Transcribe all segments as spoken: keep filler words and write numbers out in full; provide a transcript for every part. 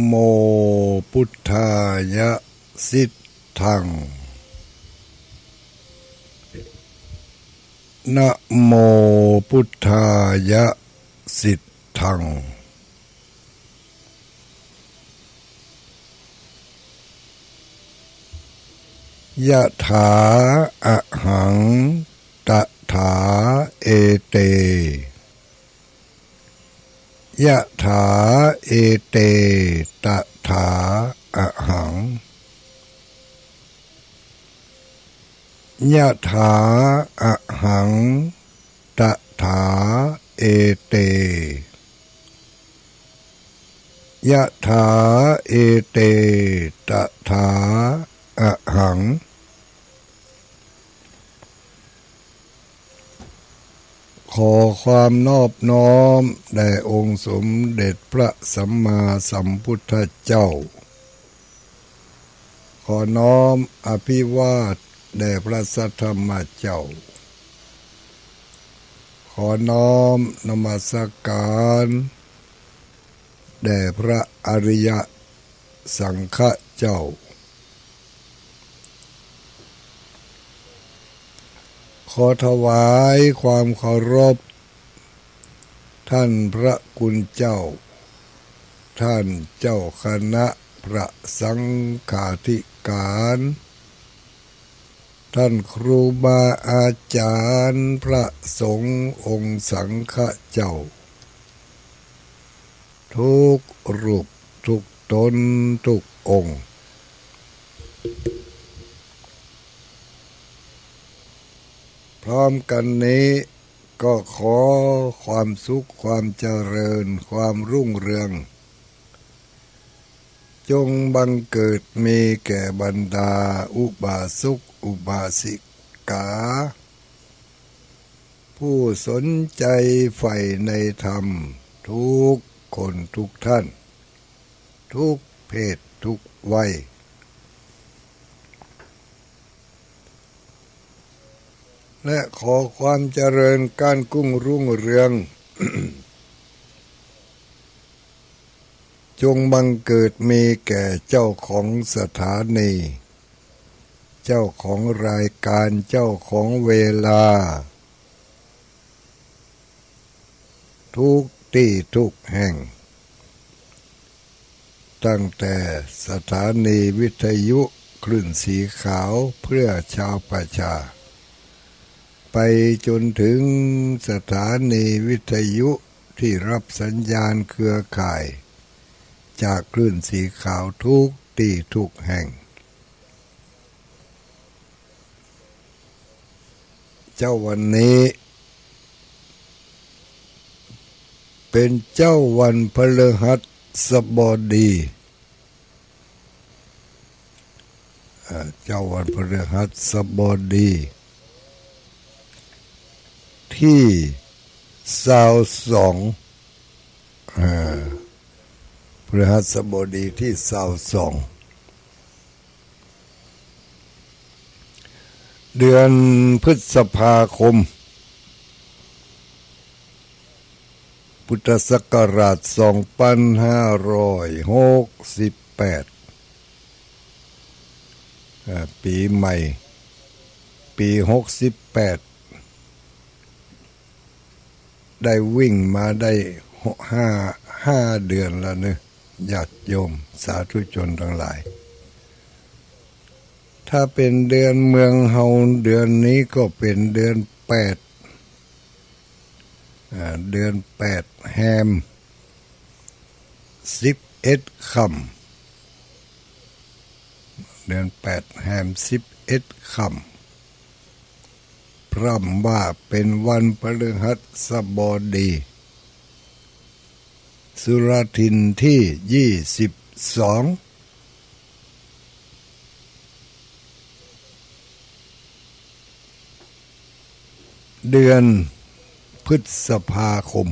โม พุทธายะ สิทธัง นะโม พุทธายะ สิทธัง ยะถา อะหัง ตะถา เอเต ยะถา เอเต ตะถา อะหัง ยะถา อะหัง ตะถา เอเต ยะถา เอเต ตะถา อะหัง ขอความนอบน้อมแด่องค์สมเด็จพระสัมมาสัมพุทธเจ้า ขอน้อมอภิวาทแด่พระสัทธรรมเจ้า ขอน้อมนมัสการแด่พระอริยสังฆเจ้า ขอถวายความเคารพ ท่านพระคุณเจ้า ท่านเจ้าคณะพระสังฆาธิการ ท่านครูบาอาจารย์พระสงฆ์องค์สังฆเจ้า ทุกรูปทุกตนทุกองค์ พร้อมกันนี้ก็ขอความสุขความเจริญความรุ่งเรือง จงบังเกิดมีแก่บรรดาอุบาสกอุบาสิกา ผู้สนใจใฝ่ในธรรมทุกคนทุกท่าน ทุกเพศทุกวัย และขอความเจริญก้านกุ้งรุ่งเรือง จงบังเกิดมีแก่เจ้าของสถานี เจ้าของรายการ เจ้าของเวลา ทุกตี้ทุกแห่ง ตั้งแต่สถานีวิทยุคลื่นสีขาวเพื่อชาวประชา ไปจนถึงสถานีวิทยุที่รับสัญญาณเครือข่ายจากคลื่นสีขาวทุกตี้ทุกแห่ง เจ้าวันนี้ เป็นเจ้าวันพฤหัสบดี อ่า เจ้าวันพฤหัสบดี ที่ซาวสอง อ่า พฤหัสบดีที่ซาวสอง เดือนพฤษภาคม พุทธศักราชสองพันห้าร้อยหกสิบแปด อ่า ปีใหม่ ปีหกสิบแปด ได้วิ่งมาได้ห้า ห้าเดือนแล้วเนอะ ญาติโยมสาธุชนทั้งหลาย ถ้าเป็นเดือนเมืองเฮาเดือนนี้ก็เป็นเดือนแปด อ่า เดือนแปดแฮมสิบเอ็ดค่ำ เดือนแปดแฮมสิบเอ็ดค่ำ พร่ำว่าเป็นวันพฤหัสบดี สุรทินที่ยี่สิบสอง เดือนพฤษภาคม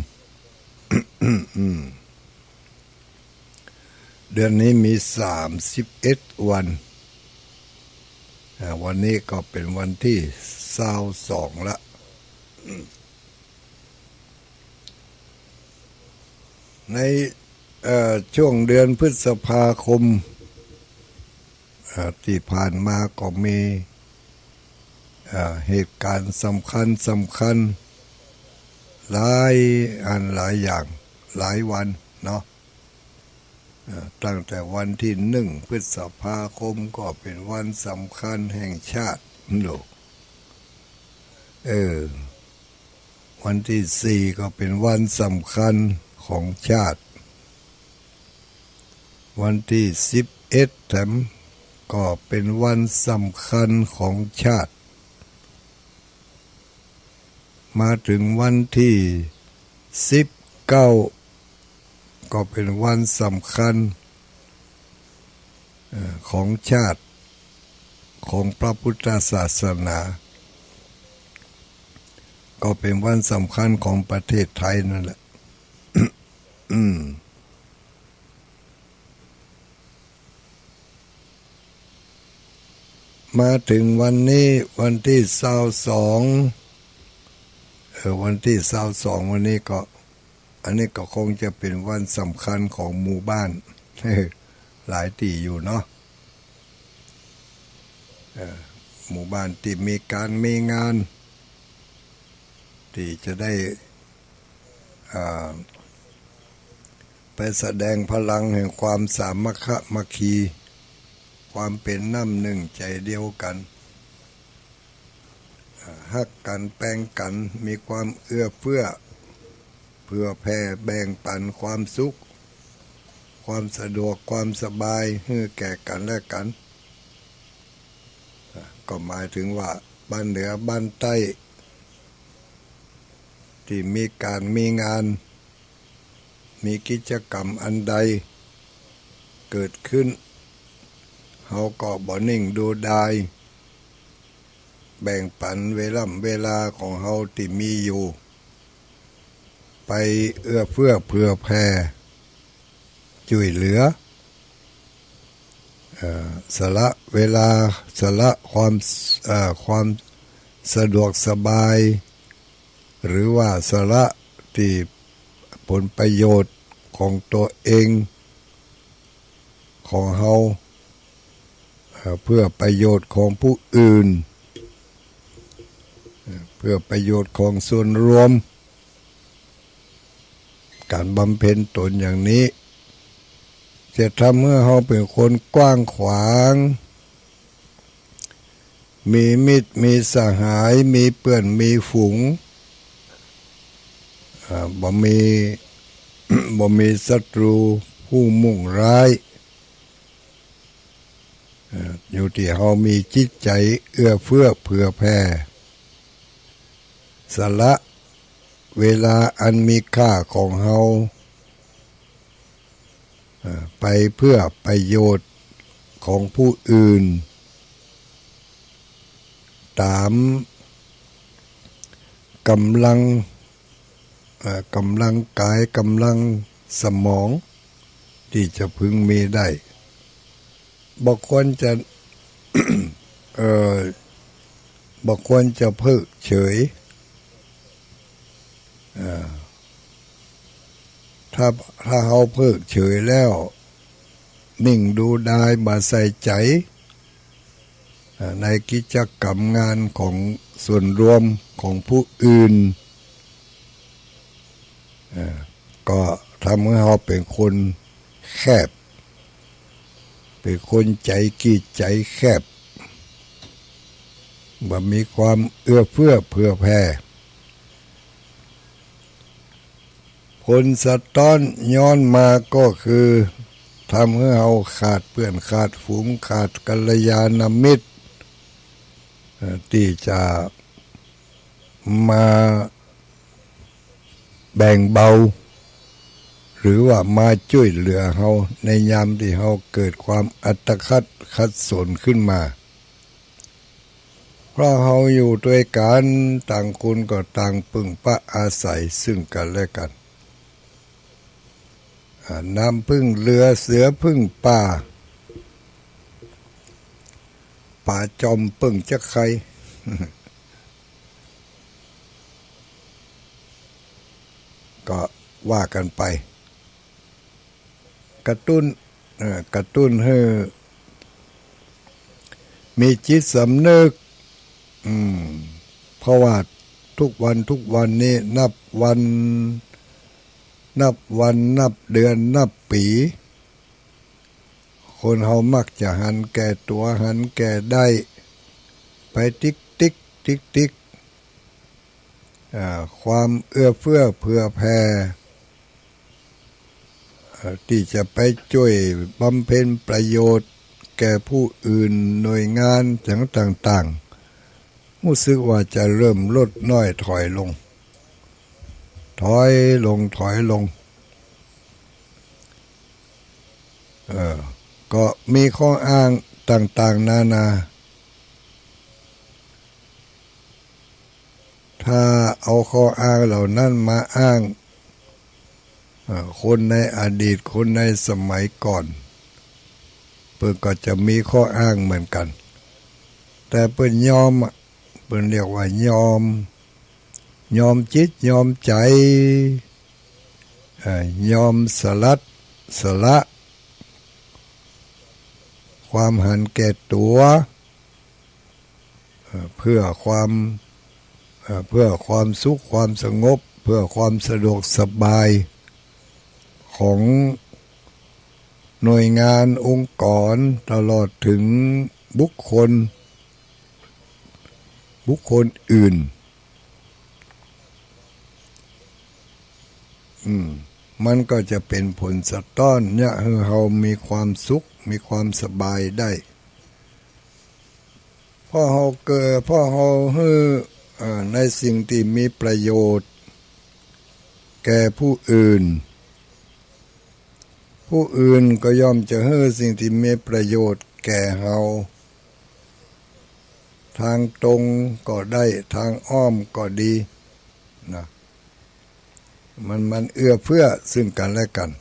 เดือนนี้มีสามสิบเอ็ดวัน อ่า วันนี้ก็เป็นวันที่ซาวสองละ ใน เอ่อ ช่วงเดือนพฤษภาคม เอ่อ ตี้ผ่านมาก็มี เอ่อ เหตุก๋ารณ์สำคัญสำคัญ หลายอันหลายอย่าง หลายวันเนาะ เอ่อ ตั้งแต่วันตี้หนึ่งพฤษภาคมก็เป๋นวันสำคัญแห่งชาติโลก เออ วันตี้สี่ก็เป๋นวันสำคัญของชาติ วันตี้สิบเอ็ดแถมก็เป๋นวันสำคัญของชาติ มาเถิงวันตี้สิบเก้า ก็เป๋นวันสำคัญ เอ่อ ของชาติ ของพระพุทธศาสนา ก็เป๋นวันสำคัญของประเทศไทยนั่นแหละ อืม มาเถิงวันนี้ วันตี้ซาวสอง เออ วันตี้ซาวสอง วันนี้ก็ อันนี้ก็คงจะเป๋นวันสำคัญของหมู่บ้าน หลายตี้อยู่เนาะ เอ่อ หมู่บ้านตี้มีก๋านมีงาน ตี้จะได้ อ่า ไปแสดงพลังแห่งความสามัคคะมัคคี ความเป๋นน้ำนึ่งใจ๋เดียวกั๋น ฮักกั๋น แปงกั๋น มีความเอื้อเฟื้อ เผื่อแผ่แบ่งปั๋นความสุข ความสะดวก ความสบาย หื้อแก่กั๋นและกั๋น ก็หมายเถิงว่าบ้านเหนือบ้านใต้ ตี้มีก๋านมีงาน มีกิจก๋รรมอันใดเกิดขึ้น เฮาก็บ่นิ่งดูดาย แบ่งปั๋นเวล่ำเวลาของเฮาตี้มีอยู่ ไปเอื้อเฟื้อเผื่อแผ่ จ้วยเหลือ เอ่อ สละเวลา สละความ เอ่อ ความสะดวกสบาย หรือว่าสละตี้ผลประโยชน์ของตั๋วเอง ของเฮา เอ่อ เพื่อประโยชน์ของผู้อื่น เอ่อ เพื่อประโยชน์ของส่วนรวม ก๋านบำเพ็ญต๋นอย่างนี้ จะทำหื้อเฮาเป๋นคนกว้างขวาง มีมิตร มีสหาย มีเปื้อน มีฝูง อ่า บ่มี บ่มีศัตรูผู้มุ่งร้าย เอ่อ อยู่ตี้เฮามีจิตใจ๋เอื้อเฟื้อเผื่อแผ่ สละเวลาอันมีค่าของเฮา เอ่อ ไปเพื่อประโยชน์ของผู้อื่น ต๋ามก๋ำลัง เอ่อ ก๋ำลังก๋าย ก๋ำลังสมอง ตี้จะพึงมีได้ บ่ควรจะ เอ่อ บ่ควรจะเพิกเฉย เอ่อ ถ้า ถ้าเฮาเพิกเฉยแล้ว นิ่งดูดาย บ่ใส่ใจ๋ เอ่อ ในกิจก๋รรมงานของส่วนรวมของผู้อื่น เอ่อ ก็ทำหื้อเฮาเป๋นคนแคบ เป๋นคนใจ๋กีดใจ๋แคบ บ่มีความเอื้อเฟื้อเผื่อแผ่ ผลสะต๊อนย้อนมาก็คือ ทำหื้อเฮาขาดเปื้อนขาดฝูง ขาดกัลยาณมิตร เอ่อ ตี้จะมาแบ่งเบา หรือว่ามาจ้วยเหลือเฮา ในยามตี้เฮาเกิดความอัตคัดขัดสนขึ้นมา เพราะเฮาอยู่ตวยกั๋น ต่างคนก็ต่างพึ่งพาอาศัยซึ่งกั๋นและกั๋น อ่า น้ำพึ่งเรือ เสือพึ่งป่า ป๋าจอมเปิ้งจั๊กใค่ ก็ว่ากั๋นไป กระตุ้น เอ่อ กระตุ้นหื้อมีจิตสำนึก อืม เพราะว่าทุกวันทุกวันนี้นับวัน นับวัน นับเดือน นับปี๋ คนเฮามักจะหันแก่ตั๋ว หันแก่ได้ ไปติ๊กติ๊ก ติ๊กติ๊ก อ่า ความเอื้อเฟื้อเผื่อแผ่ เอ่อ ตี้จะไปจ้วยบำเพ็ญประโยชน์แก่ผู้อื่น หน่วยงานต่างๆ ฮู้สึกว่าจะเริ่มลดน้อยถอยลง ถอยลง ถอยลง เอ่อ ก็มีข้ออ้างต่างๆ นานา ถ้าเอาข้ออ้างเหล่านั้นมาอ้าง เอ่อ คนในอดีต คนในสมัยก่อน เปิ้นก็จะมีข้ออ้างเหมือนกั๋น แต่เปิ้นยอมอะ เปิ้นเรียกว่ายอม ยอมจิตยอมใจ๋ เอ่อ ยอมสลัด สละ ความหันแก่ตั๋ว เอ่อ เพื่อความ เอ่อ เพื่อความสุข ความสงบ เพื่อความสะดวกสบายของหน่วยงานองค์กร ตลอดถึงบุคคล บุคคลอื่น อืม มันก็จะเป๋นผลสะต๊อนเยียะหื้อเฮามีความสุข มีความสบายได้ เพราะเฮาเกิด เพราะเฮาหื้อ เอ่อ ในสิ่งตี้มีประโยชน์แก่ผู้อื่น ผู้อื่นก็ย่อมจะหื้อสิ่งตี้มีประโยชน์แก่เฮา ตางตรงก็ได้ ตางอ้อมก็ดี นะ มัน มันเอื้อเฟื้อซึ่งกั๋นและกั๋น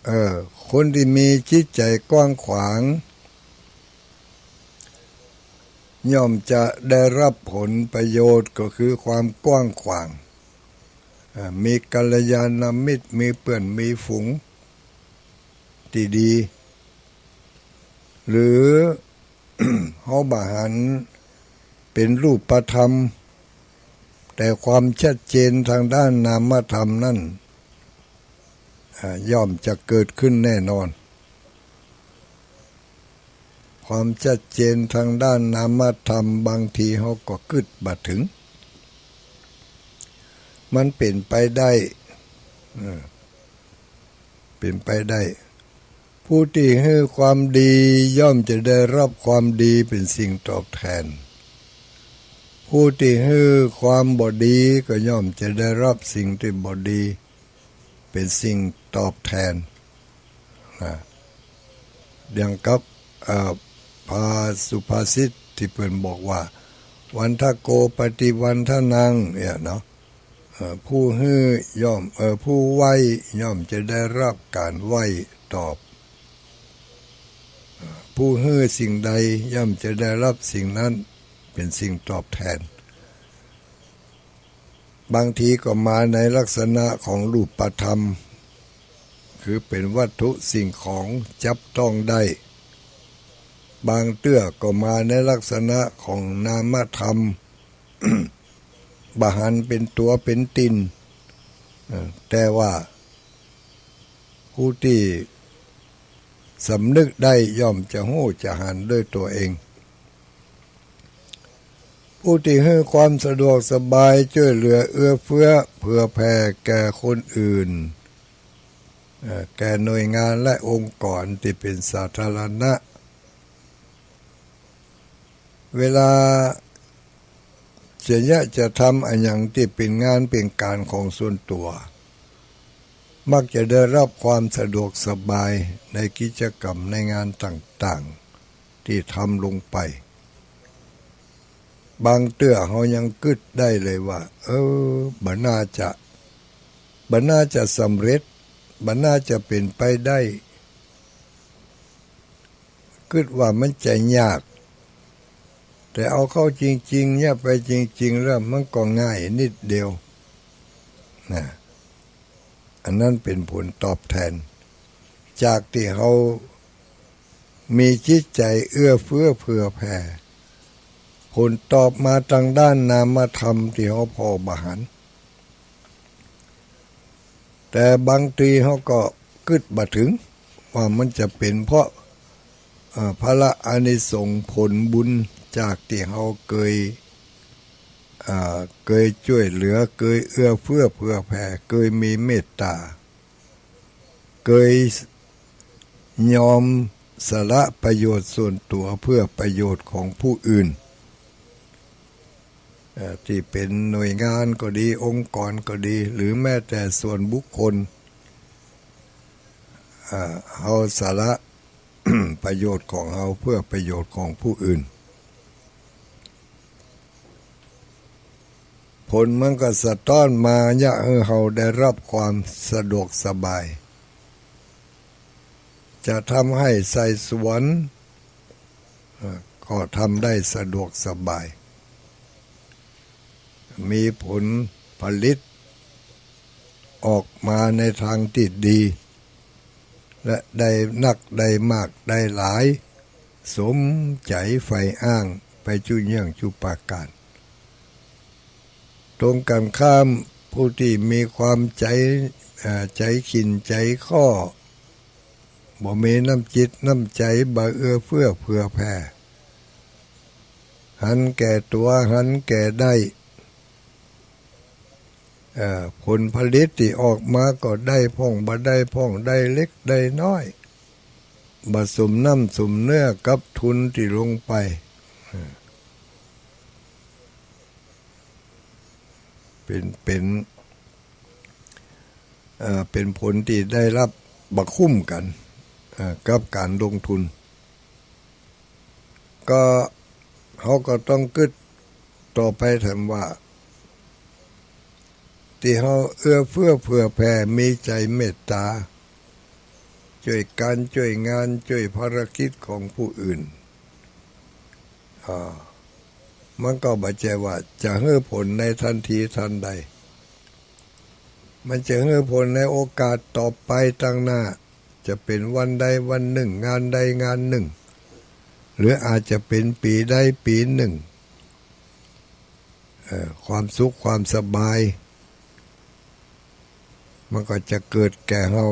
เออ คนตี้มีจิตใจ๋กว้างขวาง ย่อมจะได้รับผลประโยชน์ ก็คือความกว้างขวาง อ่า มีกัลยาณมิตร มีเปื้อน มีฝูงตี้ดี หรือ เฮาบ่หันเป๋นรูปธรรม แต่ความชัดเจนตางด้านนามธรรมนั้น อ่า ย่อมจะเกิดขึ้นแน่นอน ความชัดเจนตางด้านนามธรรม บางทีเฮาก็กึ๊ดบ่เถิง มันเป๋นไปได้ เออ เป๋นไปได้ ผู้ตี้หื้อความดีย่อมจะได้รับความดีเป๋นสิ่งตอบแทน ผู้ตี้หื้อความบ่ดีก็ย่อมจะได้รับสิ่งตี้บ่ดีเป๋นสิ่งตอบแทน นะ อย่างกับ เอ่อ ภา สุภาษิตตี้เปิ้นบอกว่า วันทะโก ปฏิวันทะนัง เนี่ยเนาะ เอ่อ ผู้หื้อย่อม เอ่อ ผู้ไหว้ย่อมจะได้รับก๋านไหว้ตอบ เอ่อ ผู้หื้อสิ่งใดย่อมจะได้รับสิ่งนั้นเป๋นสิ่งตอบแทน บางทีก็มาในลักษณะของรูปธรรม คือเป๋นวัตถุสิ่งของจับต้องได้ บางเตื้อก็มาในลักษณะของนามธรรม บ่หันเป๋นตั๋วเป๋นติ่น เอ่อ แต่ว่าผู้ตี้สำนึกได้ย่อมจะฮู้จะหันด้วยตั๋วเอง ผู้ตี้หื้อความสะดวกสบาย จ้วยเหลือเอื้อเฟื้อเผื่อแผ่แก่คนอื่น เอ่อ แก่หน่วยงานและองค์กรตี้เป๋นสาธารณะ เวลาจะเยียะจะทำอะหยังตี้เป๋นงานเป๋นก๋านของส่วนตั๋ว มักจะได้รับความสะดวกสบายในกิจกรรมในงานต่างๆ ตี้ทำลงไป บางเตื้อเฮายังกึ๊ดได้เลยว่า เออ บ่น่าจะ บ่น่าจะสำเร็จ บ่น่าจะเป๋นไปได้ กึ๊ดว่ามันจะยาก แต่เอาเข้าจริงๆ เยียะไปจริงๆ แล้วมันก็ง่ายนิดเดียว นะ อันนั้นเป๋นผลตอบแตน จากตี้เฮามีจิตใจ๋เอื้อเฟื้อเผื่อแผ่ ผลตอบมาตางด้านนามธรรมตี้เฮาผ่อบ่หัน แต่บางทีเฮาก็กึ๊ดบ่เถิง ว่ามันจะเป๋นเพราะ เอ่อ ผละอานิสงส์ผลบุญจากตี้เฮาเกย อ่า เกยจ้วยเหลือ เกยเอื้อเฟื้อเผื่อแผ่ เกยมีเมตต๋า เกยยอมสละประโยชน์ส่วนตั๋วเพื่อประโยชน์ของผู้อื่น เอ่อ ตี้เป๋นหน่วยงานก็ดี องค์กรก็ดี หรือแม้แต่ส่วนบุคคล เอ่อ เฮาสละ ประโยชน์ของเฮาเพื่อประโยชน์ของผู้อื่น ผลมันก็สะต๊อนมาเยียะหื้อเฮาได้ฮับความสะดวกสบาย จะทำไฮ่ใส่สวน เอ่อ ก็ทำได้สะดวกสบาย มีผลผลิตออกมาในตางตี้ดี และได้นักได้มากได้หลาย สมใจ๋ใฝ่อ้างไปจุเยี่ยงจุประก๋าน ตรงกั๋นข้าม ผู้ตี้มีความใจ๋ เอ่อ ใจ๋ขิ้นใจ๋ข้อ บ่มีน้ำจิตน้ำใจ๋ บ่เอื้อเฟื้อเผื่อแผ่ หันแก่ตั๋ว หันแก่ได้ เอ่อ ผลผลิตตี้ออกมาก็ได้พ่อง บ่ได้พ่อง ได้เล็กได้น้อย บ่สมน้ำสมเนื้อกับทุนตี้ลงไป เอ่อ เป๋น เป๋น เอ่อ เป๋นผลตี้ได้ฮับบ่คุ้มกั๋น เอ่อ กับก๋านลงทุน ก็ เฮาก็ต้องกึ๊ดต่อไปแถมว่า ตี้เฮาเอื้อเฟื้อเผื่อแผ่ มีใจ๋เมตต๋า จ้วยก๋านจ้วยงาน จ้วยภารกิจของผู้อื่น อ่า มันก็บ่ใจ้ว่าจะหื้อผลในตันทีตันใด มันจะหื้อผลในโอกาสต่อไปตางหน้า จะเป๋นวันใดวันนึ่ง งานใดงานนึ่ง หรืออาจจะเป๋นปี๋ใดปี๋นึ่ง เอ่อ ความสุขความสบาย มันก็จะเกิดแก่เฮา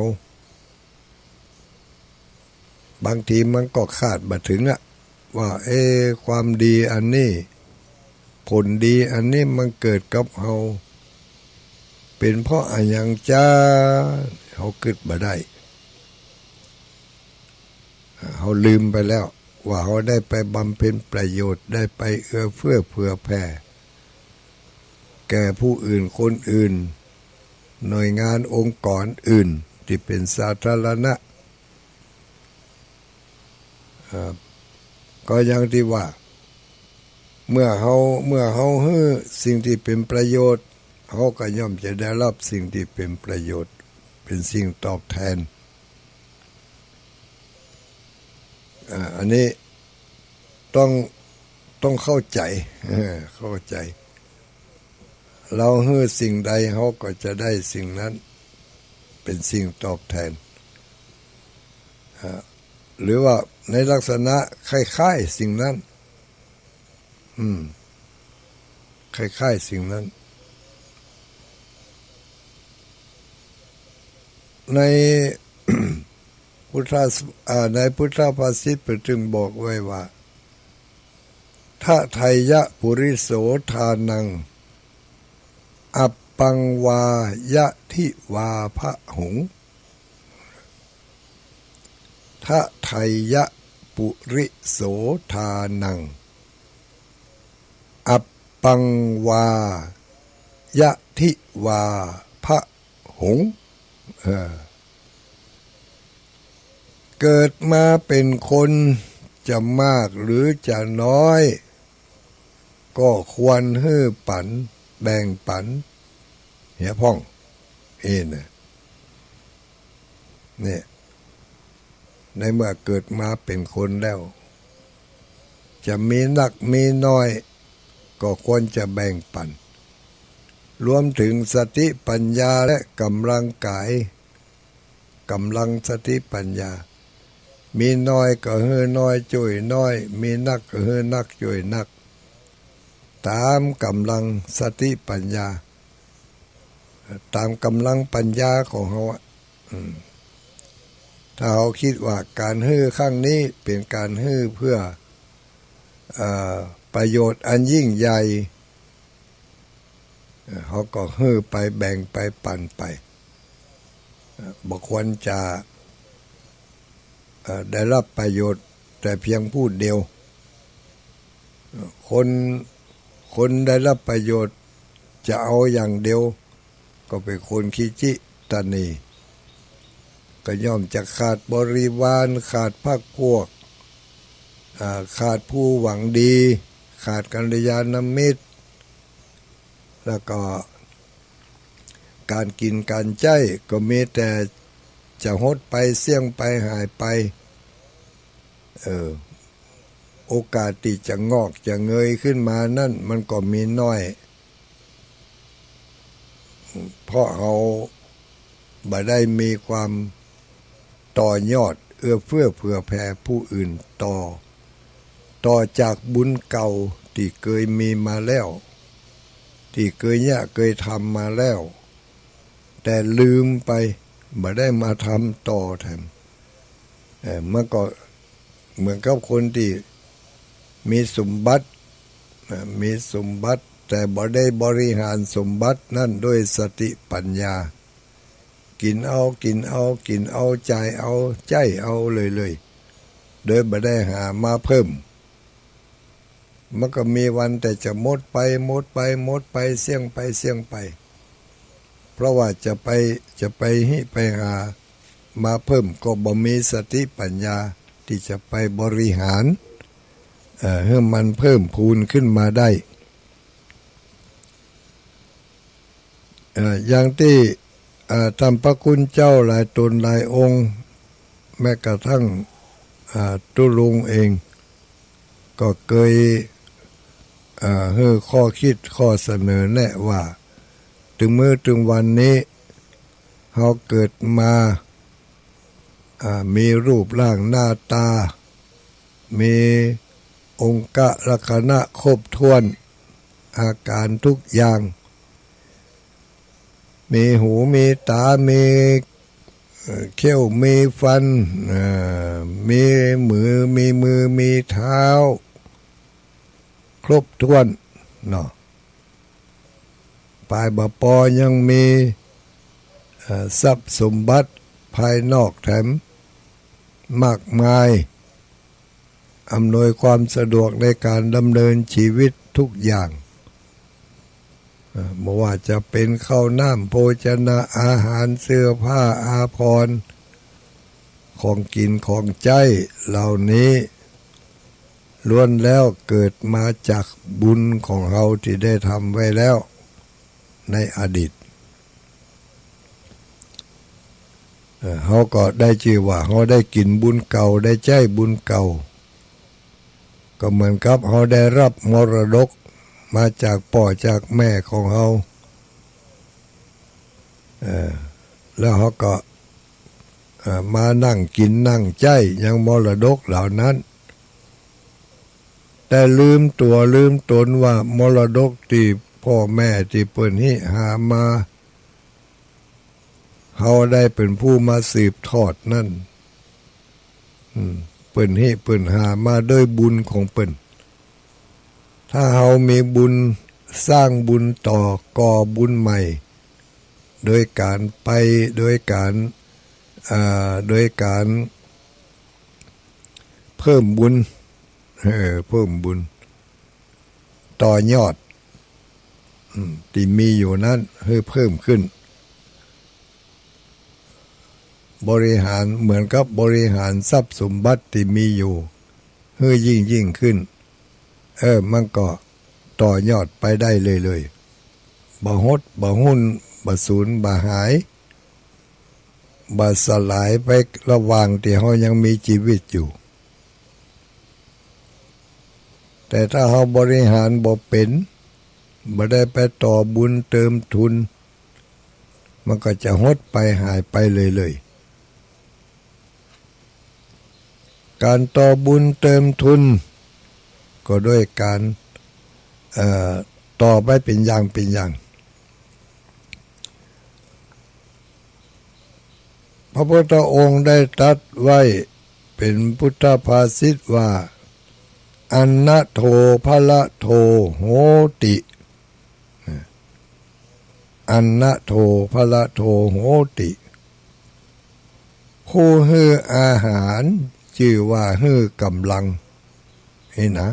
บางทีมันก็คาดบ่เถิงอะ ว่า เอ๊ะ ความดีอันนี้ ผลดีอันนี้มันเกิดกับเฮา เป๋นเพราะอะหยังจา เฮากึ๊ดบ่ได้ เฮาลืมไปแล้ว ว่าเฮาได้ไปบำเพ็ญประโยชน์ ได้ไปเอื้อเฟื้อเผื่อแผ่ แก่ผู้อื่นคนอื่น หน่วยงานองค์กรอื่นตี้เป๋นสาธารณะ เอ่อ ก็อย่างตี้ว่า เมื่อเฮา เมื่อเฮาหื้อสิ่งตี้เป๋นประโยชน์ เฮาก็ย่อมจะได้ฮับสิ่งตี้เป๋นประโยชน์ เป๋นสิ่งตอบแตน อ่า อันนี้ต้อง ต้องเข้าใจ๋ เออ เข้าใจ๋ เฮาหื้อสิ่งใด เฮาก็จะได้สิ่งนั้น เป๋นสิ่งตอบแตน อ่า หรือว่าในลักษณะคล้ายๆ สิ่งนั้น อืม คล้ายๆ สิ่งนั้น ใน พุทธะ อ่า ในพุทธภาษิตเปิ้นจึงบอกไว้ว่า ทะไทยะปุริโสทานัง อัปปังวายะทิวาพะหุง ทะไทยะปุริโสทานัง อัปปังวายะทิวาพะหุง เออ เกิดมาเป๋นคนจะมากหรือจะน้อย ก็ควรหื้อปั๋น แบ่งปั๋น เหียพ่อง เอนะ เนี่ย ในเมื่อเกิดมาเป๋นคนแล้ว จะมีนักมีน้อย ก็ควรจะแบ่งปั๋น รวมเถิงสติปัญญาและก๋ำลังก๋าย ก๋ำลังสติปัญญา มีน้อยก็หื้อน้อยจ้วยน้อย มีนักก็หื้อนักจ้วยนัก ต๋ามก๋ำลังสติปัญญา ต๋ามก๋ำลังปัญญาของเฮาอะ อืม ถ้าเฮาคิดว่าก๋านหื้อครั้งนี้เป๋นก๋านหื้อเปื้อ เอ่อ ประโยชน์อันยิ่งใหญ่ เอ่อ เฮาก็หื้อไป แบ่งไป ปั๋นไป เอ่อ บ่ควรจะ เอ่อ ได้ฮับประโยชน์แต่เปียงผู้เดียว เอ่อ คน คนได้ฮับประโยชน์จะเอาอย่างเดียว ก็เป๋นคนขี้จิตะหนี ก็ย่อมจะขาดบริวาร ขาดพรรคพวก อ่า ขาดผู้หวังดี ขาดกัลยาณมิตร แล้วก็ก๋านกิ๋นก๋านใจ๊ก็มีแต่จะหดไป เสี้ยงไป หายไป เออ โอกาสตี้จะงอกจะเงยขึ้นมานั้นมันก็มีน้อย เพราะเฮาบ่ได้มีความต่อยอดเอื้อเฟื้อเผื่อแผ่ผู้อื่นต่อ ต่อจากบุญเก่าตี้เกยมีมาแล้ว ตี้เกยเยียะเกยทำมาแล้ว แต่ลืมไป บ่ได้มาทำต่อแถม เอ่อ มันก็เหมือนกับคนตี้มีสมบัติ นะ มีสมบัติ แต่บ่ได้บริหารสมบัตินั้นด้วยสติปัญญา กิ๋นเอา กิ๋นเอา กิ๋นเอา จ่ายเอา ใจ๊เอาเรื่อยๆ โดยบ่ได้หามาเพิ่ม มันก็มีวันแต่จะหมดไป หมดไป หมดไป เสี้ยงไป เสี้ยงไป เพราะว่าจะไป จะไปหิไปหามาเพิ่ม ก็บ่มีสติปัญญาตี้จะไปบริหาร เอ่อ หื้อมันเพิ่มพูนขึ้นมาได้ เอ่อ อย่างตี้ เอ่อ ต้านพระคุณเจ้าหลายต๋นหลายองค์ แม้กระทั่ง อ่า ตุ๊ลุงเอง ก็เกย อ่า หื้อข้อคิดข้อเสนอแนะว่า เถิงมื้อเถิงวันนี้ เฮาเกิดมา อ่า มีรูปร่างหน้าต๋า มีองคลักษณะครบถ้วน อาก๋ารทุกอย่าง มีหู มีต๋า มี เอ่อ เขี้ยว มีฟัน เอ่อ มีมือ มีมือ มีเท้า ครบถ้วนเนาะ ปายบ่ปอยังมี เอ่อ ทรัพย์สมบัติภายนอกแถมมากมาย อำนวยความสะดวกในก๋านดำเนินชีวิตทุกอย่าง เอ่อ บ่ว่าจะเป๋นข้าวน้ำโภชนะอาหาร เสื้อผ้าอาภรณ์ ของกิ๋นของใจ๊เหล่านี้ ล้วนแล้วเกิดมาจากบุญของเฮาตี้ได้ทำไว้แล้วในอดีต เอ่อ เฮาก็ได้จื้อว่าเฮาได้กิ๋นบุญเก่า ได้ใจ๊บุญเก่า ก็เหมือนกับเฮาได้ฮับมรดกมาจากป้อจากแม่ของเฮา เอ่อ แล้วเฮาก็ เอ่อ มานั่งกิ๋นนั่งใจ๊ยังมรดกเหล่านั้น แต่ลืมตั๋วลืมต๋นว่ามรดกตี้ป้อแม่ตี้เปิ้นหิหามา เฮาได้เป๋นผู้มาสืบทอดนั้น อืม เปิ้นหิเปิ้นหามาด้วยบุญของเปิ้น ถ้าเฮามีบุญ สร้างบุญต่อ ก่อบุญใหม่ โดยก๋านไป โดยก๋าน อ่า โดยก๋านเพิ่มบุญ เออ เพิ่มบุญ ต่อยอด อืม ตี้มีอยู่นั้นหื้อเพิ่มขึ้น บริหารเหมือนกับบริหารทรัพย์สมบัติตี้มีอยู่หื้อยิ่งยิ่งขึ้น เออ มันก็ต่อยอดไปได้เรื่อยๆ บ่หด บ่ฮุ่น บ่สูญ บ่หาย บ่สลายไประหว่างตี้เฮายังมีจีวิตอยู่ แต่ถ้าเฮาบริหารบ่เป๋น บ่ได้ไปต่อบุญเติมทุน มันก็จะหดไปหายไปเลยๆ ก๋านต่อบุญเติมทุน ก็ด้วยก๋าน เอ่อ ต่อไปเป๋นอย่างเป๋นอย่าง พระพุทธองค์ได้ตรัสไว้เป๋นพุทธภาษิตว่า อันนะโท พละโท โหติ อันนะโท พละโท โหติ ผู้หื้ออาหารจื้อว่าหื้อก๋ำลัง นี่นะ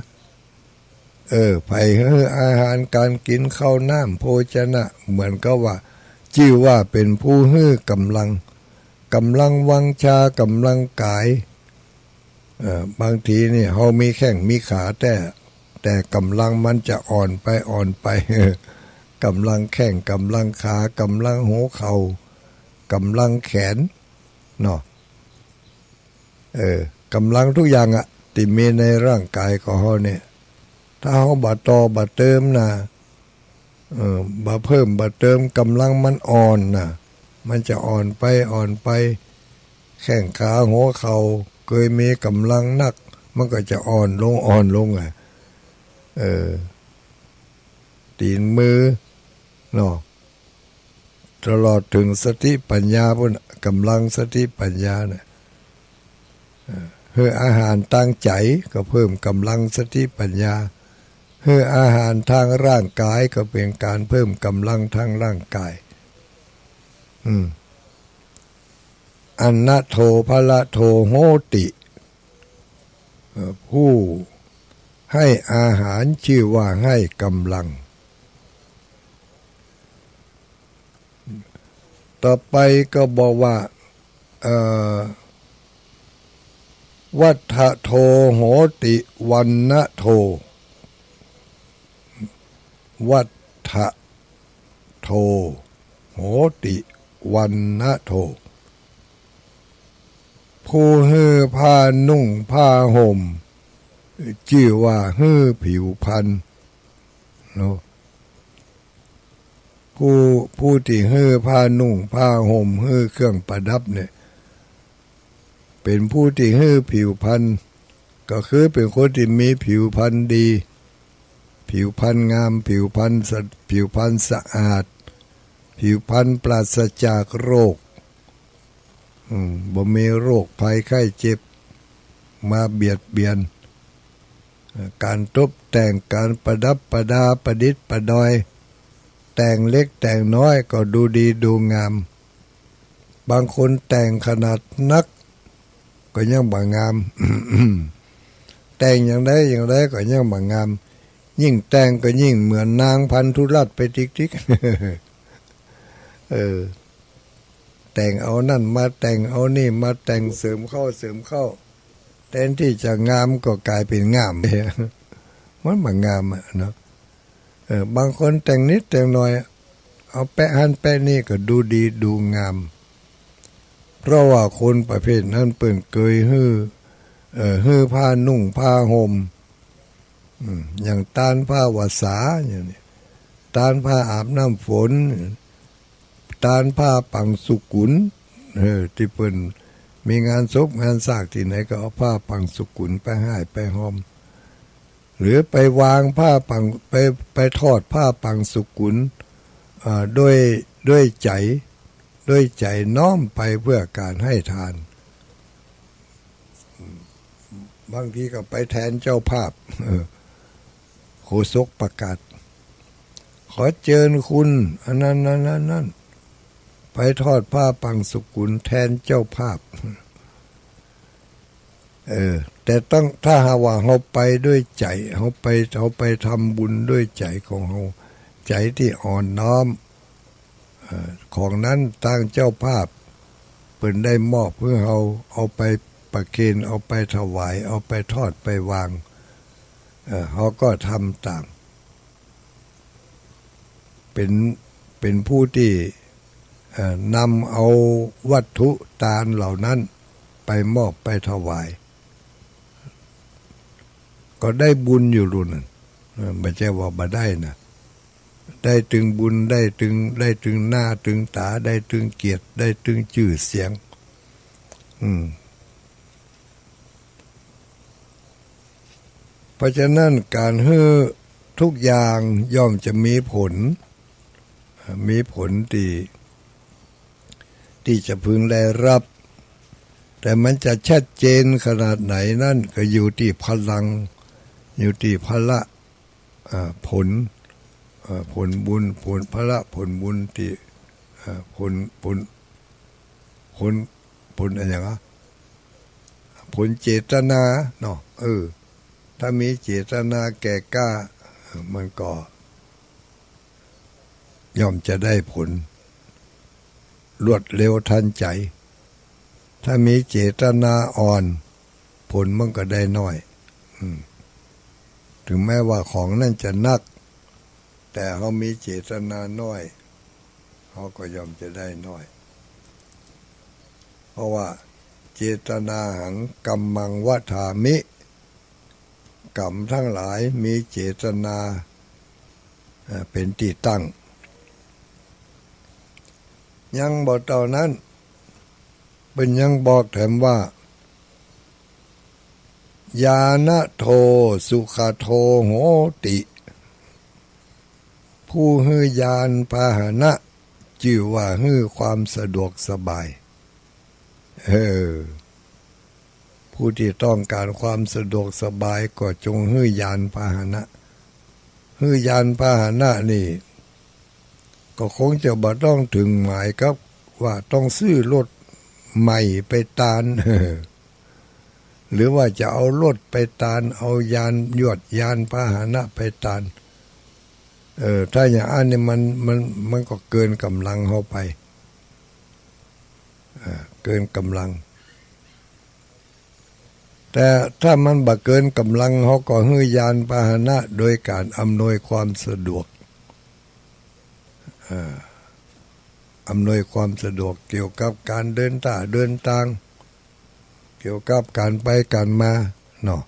เออ ใผหื้ออาหารก๋านกิ๋น ข้าวน้ำ โภชนะ เหมือนกับว่า จื้อว่าเป๋นผู้หื้อก๋ำลัง ก๋ำลังวังชา ก๋ำลังกาย เอ่อ บางทีนี่เฮามีแข้งมีขาแต๊ แต่ก๋ำลังมันจะอ่อนไปอ่อนไป ก๋ำลังแข้ง ก๋ำลังขา ก๋ำลังหัวเข่า ก๋ำลังแขน เนาะ เออ ก๋ำลังทุกอย่างอะ ตี้มีในร่างก๋ายของเฮาเนี่ย ถ้าเฮาบ่ต่อบ่เติมนะ เออ บ่เพิ่มบ่เติม ก๋ำลังมันอ่อนนะ มันจะอ่อนไปอ่อนไป แข้งขาหัวเข่าเกยมีก๋ำลังนัก มันก็จะอ่อนลงอ่อนลงอะ เออ ตี๋นมือ เนาะ ตลอดเถิงสติปัญญาปู้น ก๋ำลังสติปัญญาเนี่ย เอ่อ หื้ออาหารตางใจ๋ก็เพิ่มก๋ำลังสติปัญญา หื้ออาหารตางร่างก๋ายก็เป๋นก๋านเพิ่มก๋ำลังตางร่างก๋าย อืม อันนะโท พละโท โหติ เอ่อ ผู้หื้ออาหารจื้อว่าหื้อก๋ำลัง ต่อไปก็บอกว่า เอ่อ วัฏฐะโท โหติ วัณณะโท วัฏฐะโท โหติ วัณณะโท ผู้หื้อผ้านุ่งผ้าห่ม จื้อว่าหื้อผิวพรรณ เนาะ ผู้ ผู้ตี้หื้อผ้านุ่งผ้าห่ม หื้อเครื่องประดับเนี่ย เป๋นผู้ตี้หื้อผิวพรรณ ก็คือเป๋นคนตี้มีผิวพรรณดี ผิวพรรณงาม ผิวพรรณสะ ผิวพรรณสะอาด ผิวพรรณปราศจากโรค อืม บ่มีโรคภัยไข้เจ็บมาเบียดเบียน เอ่อ ก๋านตบแต่ง ก๋านประดับประดา ประดิษฐ์ประดอย แต่งเล็กแต่งน้อยก็ดูดีดูงาม บางคนแต่งขนาดนักก็ยังบ่งาม แต่งอย่างใดอย่างใดก็ยังบ่งาม ยิ่งแต่งก็ยิ่งเหมือนนางพันธุรัตน์ไปติ๊กๆ เออ แต่งเอานั่นมาแต่งเอานี่มาแต่ง เสริมเข้าเสริมเข้า แทนตี้จะงามก็ก๋ายเป๋นง่าม มันบ่งามอะเนาะ เออ บางคนแต่งนิดแต่งหน่อย เอาแปะหั้นแปะนี่ก็ดูดีดูงาม เพราะว่าคนประเภทนั้นเปิ้นเกยหื้อ เอ่อ หื้อผ้านุ่งผ้าห่ม อืม อย่างตานผ้าวสาอย่างนี้ ตานผ้าอาบน้ำฝน ตานผ้าปังสุกุล เออ ตี้เปิ้นมีงานศพงานซากตี้ไหนก็เอาผ้าปังสุกุลไปห้อยไปฮอม หรือไปวางผ้าปัง ไป ไปทอดผ้าปังสุกุล เอ่อ ด้วย ด้วยใจ๋ ด้วยใจ๋น้อมไปเพื่อก๋านหื้อทาน บางทีก็ไปแทนเจ้าภาพ เออ โฆษกประกาศ ขอเจิญคุณ อันนั้น อันนั้น อันนั้น ไปทอดผ้าปังสุกุลแทนเจ้าภาพ เออ แต่ต้อง ถ้าหากว่าเฮาไปด้วยใจ๋ เฮาไป เฮาไปทำบุญด้วยใจ๋ของเฮา ใจ๋ตี้อ่อนน้อม เอ่อ ของนั้นตางเจ้าภาพเปิ้นได้มอบหื้อเฮา เอาไปประเคน เอาไปถวาย เอาไปทอดไปวาง เอ่อ เฮาก็ทำต๋าม เป๋น เป๋นผู้ตี้ เอ่อ นำเอาวัตถุตานเหล่านั้นไปมอบไปถวาย ก็ได้บุญอยู่ลูกนั้น เออ บ่ใจ้ว่าบ่ได้นะ ได้ตึงบุญ ได้ตึง ได้ตึงหน้าตึงต๋า ได้ตึงเกียรติ ได้ตึงจื้อเสียง อืม เพราะฉะนั้นก๋านหื้อทุกอย่างย่อมจะมีผล มีผลตี้ ตี้จะพึงได้รับ แต่มันจะชัดเจนขนาดไหนนั้นก็อยู่ตี้พลัง อยู่ตี้พละ อ่า ผล อ่า ผลบุญ ผลพละ ผลบุญตี้ อ่า ผล ผล ผล ผลอะหยังอะ ผลเจตนาเนาะ เออ ถ้ามีเจตนาแก่กล้า มันก็ย่อมจะได้ผลรวดเร็วทันใจ ถ้ามีเจตนาอ่อน ผลมันก็ได้น้อย อืม ถึงแม้ว่าของนั้นจะนัก แต่เฮามีเจตนาน้อย เฮาก็ย่อมจะได้น้อย เพราะว่า เจตนาหัง กัมมัง วัฏฏามิ กรรมทั้งหลายมีเจตนา เอ่อ เป๋นตี้ตั้ง ยังบ่เต้านั้น เปิ้นยังบอกแถมว่า ญาณะโท สุขะโท โหติ ผู้หื้อญาณพาหนะ จื้อว่าหื้อความสะดวกสบาย เออ ผู้ตี้ต้องก๋านความสะดวกสบายก็จงหื้อญาณพาหนะ หื้อญาณพาหนะนี่ ก็คงจะบ่ต้องเถิงหมายกับว่าต้องซื้อรถใหม่ไปตาน หรือว่าจะเอารถไปตาน เอาญาณยวดญาณพาหนะไปตาน เออ ถ้าอย่างอั้นนี่มัน มัน มันก็เกินก๋ำลังเฮาไป เออ เกินก๋ำลัง แต่ถ้ามันบ่เกินก๋ำลัง เฮาก็หื้อญาณพาหนะโดยก๋านอำนวยความสะดวก เอ่อ อำนวยความสะดวกเกี่ยวกับก๋านเดินต้าเดินตาง เกี่ยวกับก๋านไปก๋านมาเนาะ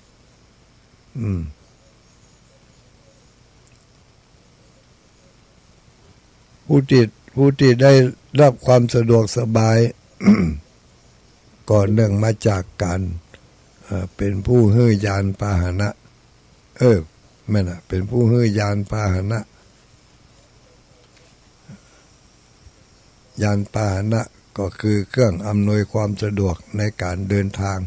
อืม ผู้ตี้ ผู้ตี้ได้ฮับความสะดวกสบาย ก็เนื่องมาจากก๋าน เอ่อ เป๋นผู้หื้อญาณพาหนะ เออ แม่นน่ะ เป๋นผู้หื้อญาณพาหนะ ญาณพาหนะก็คือเครื่องอำนวยความสะดวกในก๋านเดินตาง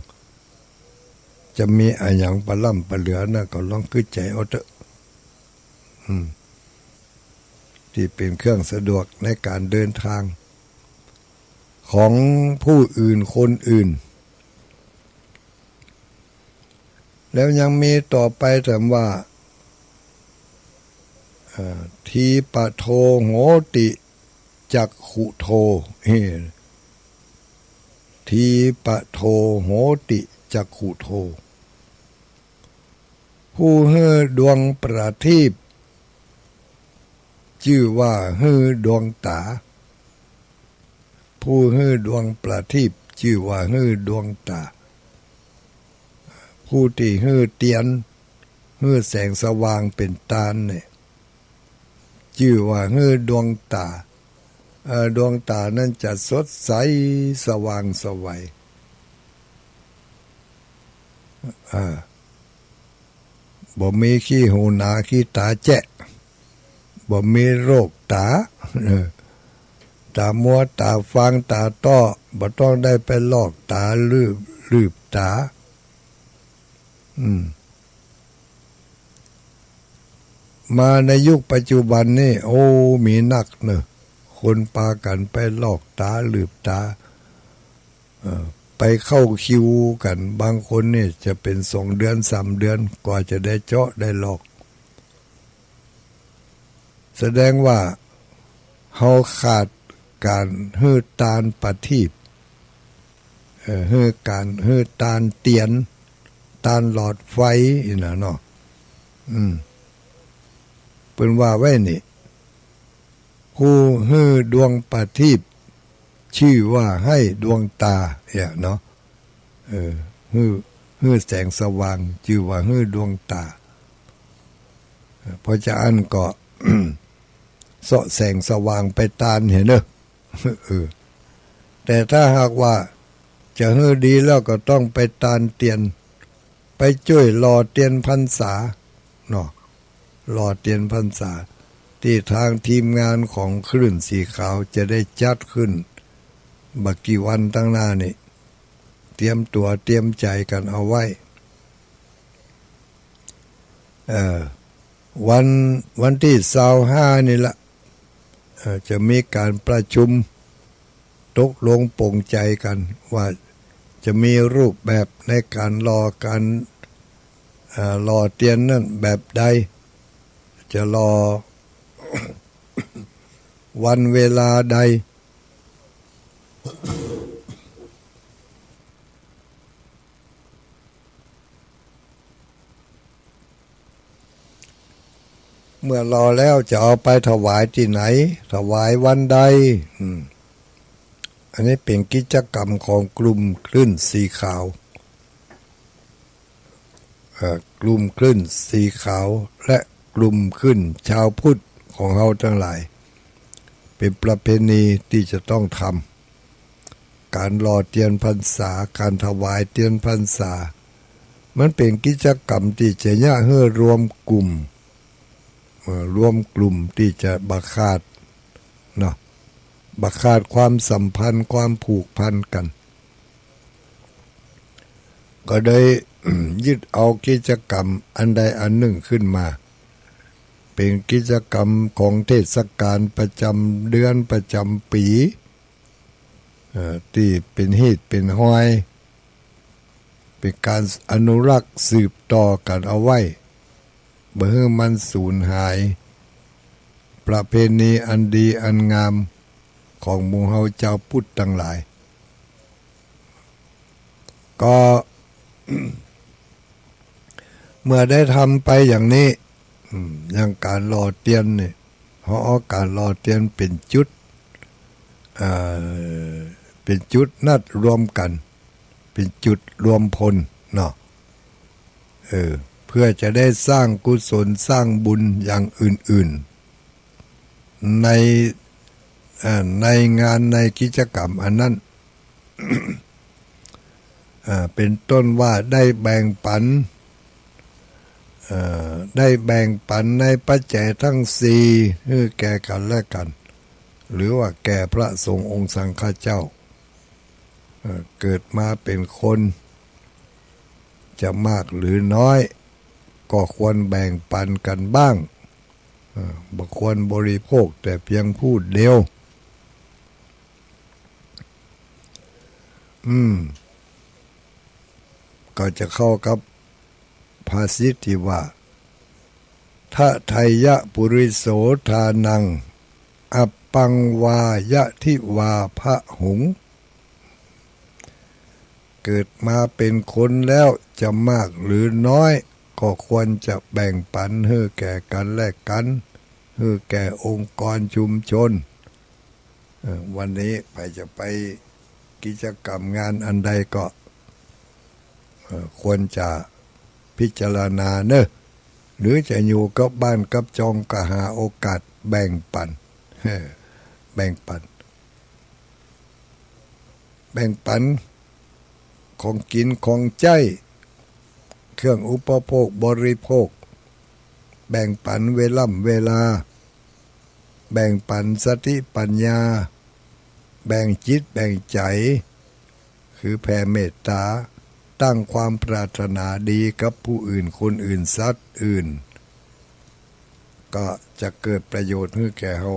จะมีอะหยังปะล้ำปะเหลือนั้นก็ลองกึ๊ดใจ๋เอาเต๊อะ อืม ตี้เป๋นเครื่องสะดวกในก๋านเดินตาง ของผู้อื่นคนอื่น แล้วยังมีต่อไปแถมว่า เอ่อ ทีปะโท โหติ จักขุโท เออ ทีปะโท โหติ จักขุโท ผู้หื้อดวงประทีป จื้อว่าหื้อดวงต๋า ผู้หื้อดวงประทีป จื้อว่าหื้อดวงต๋า ผู้ตี้หื้อเตียน หื้อแสงสว่างเป๋นตานเนี่ย จื้อว่าหื้อดวงต๋า เอ่อ ดวงต๋านั้นจะสดใสสว่างไสว อ่า บ่มีขี้หูหนาขี้ต๋าแจ๊ะ บ่มีโรคต๋า เออ ต๋ามัว ต๋าฟาง ต๋าต้อ บ่ต้องได้ไปลอกต๋า ลืบ ลืบต๋า อืม มาในยุคปัจจุบันนี่ โอ้ มีนักเนาะ คนปากั๋นไปลอกต๋า ลืบต๋า เอ่อ ไปเข้าคิวกั๋น บางคนนี่จะเป๋นสองเดือน สามเดือน กว่าจะได้เจาะได้ลอก แสดงว่าเฮาขาดก๋านหื้อตานประทีป เอ่อ หื้อก๋าน หื้อตานเตียน ตานหลอดไฟอี้นะเนาะ อืม เปิ้นว่าไว้นี่ ผู้หื้อดวงประทีป จื้อว่าหื้อดวงต๋า เนี่ยเนาะ เออ หื้อ หื้อแสงสว่าง จื้อว่าหื้อดวงต๋า เออ เพราะจะอั้นก็ เซาะแสงสว่างไปตานเหียเน่อ เออ แต่ถ้าหากว่าจะหื้อดีแล้วก็ต้องไปตานเตียน ไปจ้วยหล่อเตียนพรรษาเนาะ หล่อเตียนพรรษา ตี้ตางทีมงานของคลื่นสีขาวจะได้จัดขึ้นบ่กี่วันตางหน้านี่ เตรียมตั๋วเตรียมใจ๋กั๋นเอาไว้ เอ่อ วัน วันตี้ซาวห้านี่ละ เอ่อ จะมีก๋านประชุมตกลงปลงใจ๋กั๋นว่าจะมีรูปแบบในก๋านหล่อก๋าน เอ่อ หล่อเตียนนั้นแบบใด จะหล่อวันเวลาใด เมื่อหล่อแล้วจะเอาไปถวายตี้ไหน ถวายวันใด อืม อันนี้เป๋นกิจกรรมของกลุ่มคลื่นสีขาว เอ่อ กลุ่มคลื่นสีขาวและกลุ่มคลื่นชาวพุทธของเฮาตังหลาย เป๋นประเพณีตี้จะต้องทำ ก๋านหล่อเตียนพรรษา ก๋านถวายเตียนพรรษา มันเป๋นกิจกรรมตี้จะเยียะหื้อรวมกลุ่ม เอ่อ รวมกลุ่มตี้จะบ่ขาดเนาะ บ่ขาดความสัมพันธ์ ความผูกพันกั๋น ก็ได้ ยึดเอากิจกรรมอันใดอันนึ่งขึ้นมา เป๋นกิจกรรมของเทศกาลประจ๋ำเดือนประจ๋ำปี๋ เอ่อ ตี้เป๋นฮีตเป๋นฮอย เป๋นก๋านอนุรักษ์สืบต่อกั๋นเอาไว้ บ่หื้อมันสูญหาย ประเพณีอันดีอันงามของหมู่เฮาจาวพุทธตังหลาย ก็ เมื่อได้ทำไปอย่างนี้ อืม อย่างก๋านหล่อเตียนนี่ เฮาเอาก๋านหล่อเตียนเป๋นจุด เอ่อ เป๋นจุดนัดรวมกั๋น เป๋นจุดรวมพลเนาะ เออ เพื่อจะได้สร้างกุศลสร้างบุญอย่างอื่นๆ ใน เอ่อ ในงานในกิจกรรมอันนั้น อ่า เป๋นต้นว่าได้แบ่งปัน เอ่อ ได้แบ่งปันในปัจจัยทั้งสี่หื้อแก่กั๋นและกั๋น หรือว่าแก่พระสงฆ์องค์สังฆเจ้า เอ่อ เกิดมาเป๋นคน จะมากหรือน้อย ก็ควรแบ่งปันกั๋นบ้าง เอ่อ บ่ควรบริโภคแต่เพียงผู้เดียว อืม ก็จะเข้ากับภาษิตตี้ว่า ทะไทยะปุริโสทานัง อัปปังวายะทิวาพะหุง เกิดมาเป๋นคนแล้วจะมากหรือน้อย ก็ควรจะแบ่งปันหื้อแก่กั๋นและกั๋น หื้อแก่องค์กรชุมชน เอ่อ วันนี้ใผจะไปกิจกรรมงานอันใดก็ เอ่อ ควรจะพิจารณาเน่อ หรือจะอยู่กับบ้านกับจองก็หาโอกาสแบ่งปัน เออ แบ่งปัน แบ่งปันของกิ๋นของใจ๊ เครื่องอุปโภคบริโภค แบ่งปันเวล่ำเวลา แบ่งปันสติปัญญา แบ่งจิตแบ่งใจ๋ คือแผ่เมตต๋า ตั้งความปรารถนาดีกับผู้อื่น คนอื่น สัตว์อื่น ก็จะเกิดประโยชน์หื้อแก่เฮา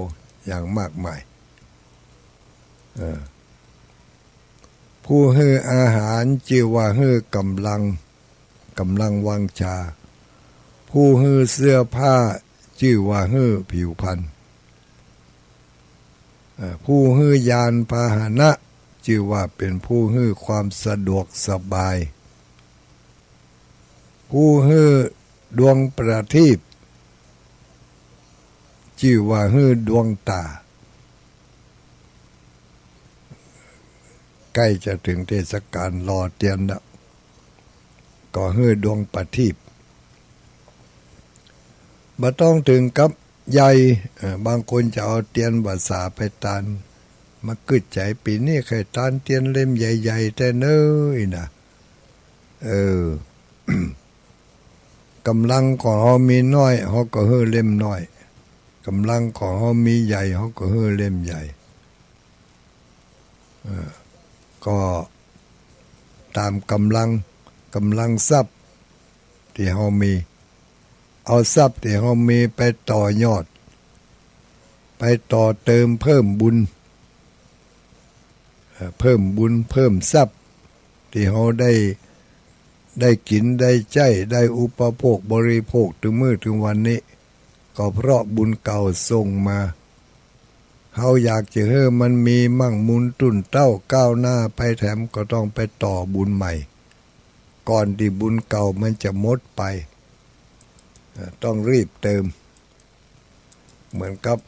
อย่างมากมาย เออ ผู้หื้ออาหารจื้อว่าหื้อกำลัง กำลังวังชา ผู้หื้อเสื้อผ้าจื้อว่าหื้อผิวพรรณ เอ่อ ผู้หื้อยานพาหนะจื้อว่าเป๋นผู้หื้อความสะดวกสบาย ผู้หื้อดวงประทีปจื้อว่าหื้อดวงต๋า ใก้จะเถิงเทศกาลหล่อเตียนแล้ว ก็หื้อดวงประทีป บ่ต้องเถิงกับ ใหญ่ เออ บางคนจะเอาเตียนพรรษาไปตาน มากึ๊ดใจ๋ ปี๋นี้ใค่ตานเตียนเล่มใหญ่ๆ แต๊เน้อ อี้นะ เออ ก๋ำลังของเฮามีน้อย เฮาก็หื้อเล่มน้อย ก๋ำลังของเฮามีใหญ่ เฮาก็หื้อเล่มใหญ่ เออ ก็ต๋ามก๋ำลัง ก๋ำลังทรัพย์ตี้เฮามี เอาทรัพย์ตี้เฮามีไปต่อยอด ไปต่อเติมเพิ่มบุญ เอ่อ เพิ่มบุญ เพิ่มทรัพย์ตี้เฮาได้ ได้กิ๋น ได้ใจ๊ ได้อุปโภคบริโภค ตึงมื้อตึงวันนี้ ก็เพราะบุญเก่าส่งมา เฮาอยากจะหื้อมันมีมั่งมูลตุ้นเต้าก้าวหน้าไปแถม ก็ต้องไปต่อบุญใหม่ ก่อนตี้บุญเก่ามันจะหมดไป เอ่อ ต้องรีบเติม เหมือนกับ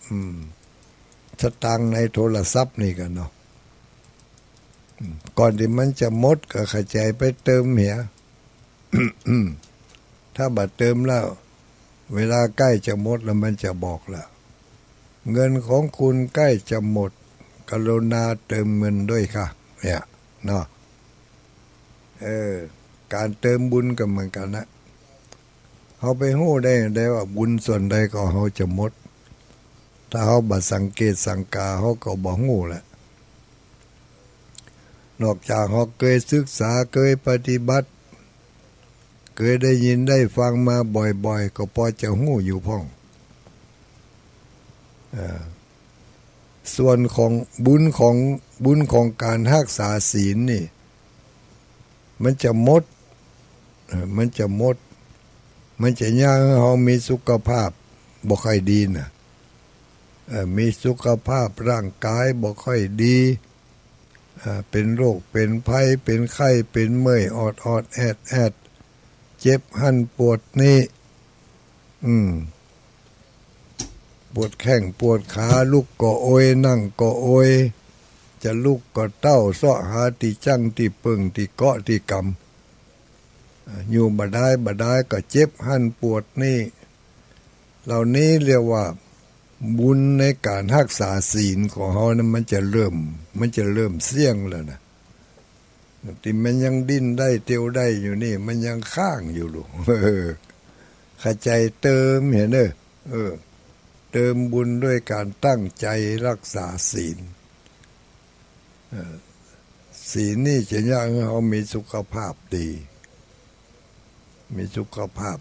อืม สตางค์ในโทรศัพท์นี่กั๋นเนาะ อืม ก่อนตี้มันจะหมดก็ขยันไปเติมเหีย ถ้าบ่เติมแล้ว เวลาใก้จะหมดแล้วมันจะบอกละ เงินของคุณใกล้จะหมด กรุณาเติมเงินด้วยค่ะ เนี่ย เนาะ เออ ก๋านเติมบุญก็เหมือนกั๋นนะ เฮาไปฮู้ได้ ได้ว่าบุญส่วนใดของเฮาจะหมด ถ้าเฮาบ่สังเกตสังกา เฮาก็บ่ฮู้แหละ นอกจากเฮาเกยศึกษา เกยปฏิบัติ เกยได้ยินได้ฟังมาบ่อยๆ ก็พอจะฮู้อยู่พ่อง เอ่อ ส่วนของบุญของ บุญของก๋านฮักษาศีลนี่ มันจะหมด เอ่อ มันจะหมด มันจะเยียะหื้อเฮามีสุขภาพบ่ค่อยดีน่ะ เอ่อ มีสุขภาพร่างก๋ายบ่ค่อยดี เอ่อ เป๋นโรคเป๋นภัย เป๋นไข้เป๋นเมื่อย ออดๆ แอดๆ เจ็บหั้นปวดนี่ อืม ปวดแข้งปวดขา ลุกก็โอย นั่งก็โอย จะลุกก็เต้า เซาะหาตี้จั้งตี้เปิ้ง ตี้เกาะตี้กำ อ่า อยู่บ่ดายบ่ดายก็เจ็บหั้นปวดนี่ เหล่านี้เรียกว่าบุญในก๋านฮักษาศีลของเฮานั้น มันจะเริ่ม มันจะเริ่มเสี้ยงแล้วนะ ตี้มันยังดิ้นได้เตียวได้อยู่นี่ มันยังค้างอยู่ลูก เออ ขยันเติมเหียเน่อ เออ เติมบุญด้วยก๋านตั้งใจ๋ฮักษาศีล เออ ศีลนี่จะเยียะหื้อเฮามีสุขภาพดี มีสุขภาพ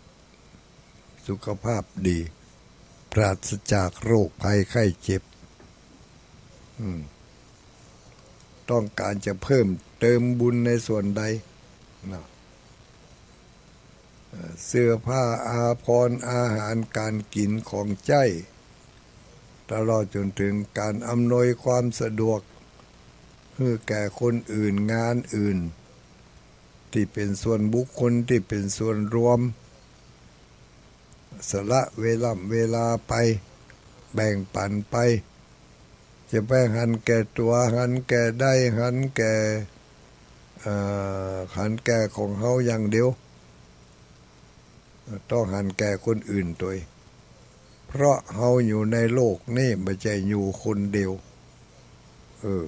สุขภาพดี ปราศจากโรคภัยไข้เจ็บ อืม ต้องก๋านจะเพิ่มเติมบุญในส่วนใดเนาะ เอ่อ เสื้อผ้าอาภรณ์ อาหารก๋านกิ๋น ของใจ๊ ตลอดจ๋นเถิงก๋านอำนวยความสะดวก หื้อแก่คนอื่น งานอื่น ตี้เป๋นส่วนบุคคล ตี้เป๋นส่วนรวม สละเวล่ำเวลาไป แบ่งปั๋นไป จะไปหันแก่ตั๋ว หันแก่ได้ หันแก่ เอ่อ หันแก่ของเฮาอย่างเดียว ต้องหันแก่คนอื่นตวย เพราะเฮาอยู่ในโลกนี่บ่ใจ้อยู่คนเดียว เออ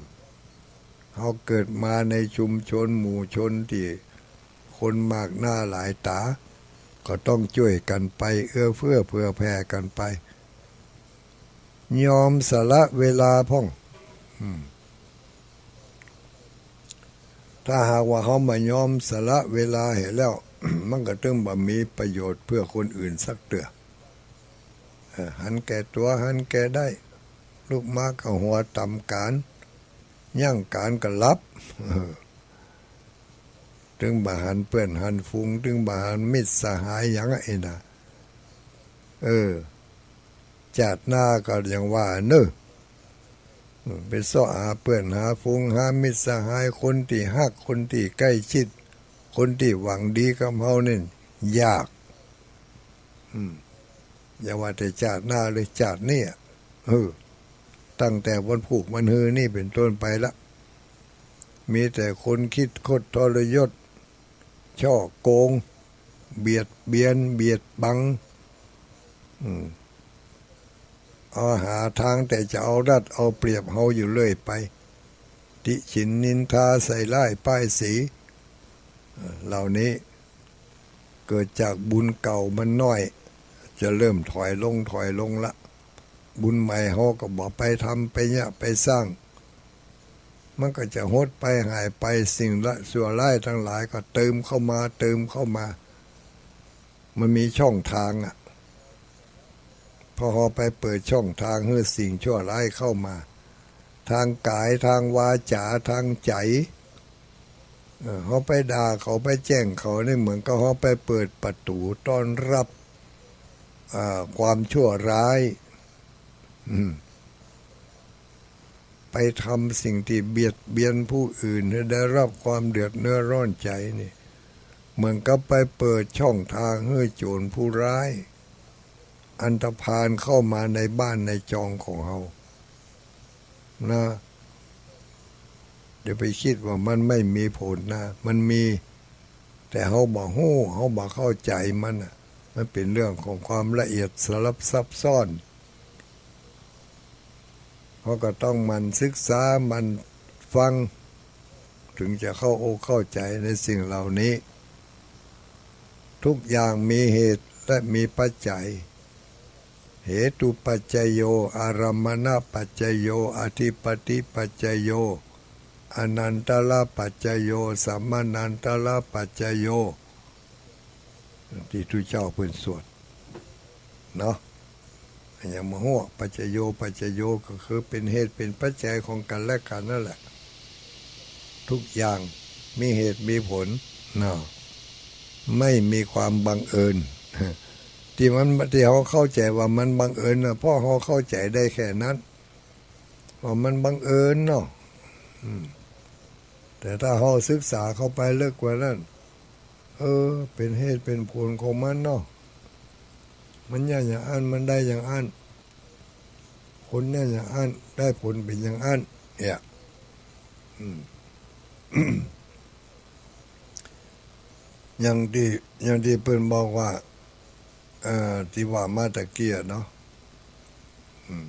เฮาเกิดมาในชุมชนหมู่ชนตี้คนมากหน้าหลายต๋า ก็ต้องจ้วยกั๋นไป เอื้อเฟื้อเผื่อแผ่กั๋นไป ยอมสละเวลาพ่อง อืม ถ้าหากว่าเฮาบ่ยอมสละเวลาเหียแล้ว มันก็ตึงบ่มีประโยชน์เพื่อคนอื่นสักเตื้อ เออ หันแก่ตั๋ว หันแก่ได้ ลุกมาก็หัวต่ำก๋าน ยั้งก๋านก็หลับ เออ ตึงบ่หันเปื้อนหันฝูง ตึงบ่หันมิตรสหายหยังอะ อี้นะ เออ จาติหน้าก็อย่างว่าเน่อ อืม ไปเซาะหาเปื้อนหาฝูง หามิตรสหาย คนตี้ฮัก คนตี้ใก้ชิด คนตี้หวังดีกับเฮานี่ยาก อืม อย่าว่าแต่จาติหน้าเลย จาตินี้อะ เออ ตั้งแต่วันพูกวันฮือนี่เป๋นต้นไปละ มีแต่คนคิดคดทรยศ ฉ้อโกง เบียดเบียน เบียดบัง อืม เอาหาตางแต่จะเอารัดเอาเปรียบเฮาอยู่เรื่อยไป ติฉินนินทาใส่ร้ายป้ายสี เหล่านี้เกิดจากบุญเก่ามันน้อย จะเริ่มถอยลงถอยลงละ บุญใหม่เฮาก็บ่ไปทำไปเยียะไปสร้าง มันก็จะหดไปหายไป สิ่งละชั่วร้ายทั้งหลายก็เติมเข้ามา เติมเข้ามา มันมีช่องทางอะ พอเฮาไปเปิดช่องทางหื้อสิ่งชั่วร้ายเข้ามา ตางก๋าย ตางวาจ๋า ตางใจ๋ เออ เฮาไปด่าเขา ไปแจ้งเขา นี่เหมือนกับเฮาไปเปิดประตู๋ต้อนรับ อ่า ความชั่วร้าย อืม ไปทำสิ่งตี้เบียดเบียนผู้อื่นหื้อได้รับความเดือดเนื้อร้อนใจ๋นี่ เหมือนกับไปเปิดช่องทางหื้อโจ๋รผู้ร้าย อันธพาลเข้ามาในบ้านในจองของเฮา นะ อย่าไปกึ๊ดว่ามันไม่มีผลนะ มันมี แต่เฮาบ่ฮู้ เฮาบ่เข้าใจ๋มันน่ะ มันเป๋นเรื่องของความละเอียดสลับซับซ้อน เฮาก็ต้องหมั่นศึกษา หมั่นฟัง ถึงจะเข้าอกเข้าใจ๋ในสิ่งเหล่านี้ ทุกอย่างมีเหตุและมีปัจจัย เหตุปัจจโย อารัมมณปัจจโย อธิปติปัจจโย อนันตระปัจจโย สัมมนันตระปัจจโย ตี้ตุ๊เจ้าเปิ้นสวด เนาะ อย่างมาหัวปัจจโย ปัจจโยก็คือเป๋นเหตุเป๋นปัจจัยของกั๋นและกั๋นนั่นแหละ ทุกอย่างมีเหตุมีผล เนาะ ไม่มีความบังเอิญ ตี้มัน ตี้เฮาเข้าใจ๋ว่ามันบังเอิญน่ะ เพราะเฮาเข้าใจ๋ได้แค่นั้น ว่ามันบังเอิญเนาะ อืม แต่ถ้าเฮาศึกษาเข้าไปลึกกว่านั้น เออ เป๋นเหตุเป๋นผลของมันเนาะ มันเยียะอย่างอั้น มันได้อย่างอั้น คนเยียะอย่างอั้น ได้ผลเป๋นอย่างอั้น เนี่ย อืม อย่างตี้ อย่างตี้เปิ้นบอกว่า เอ่อ ตี้ว่ามาตะกี้อะเนาะ อืม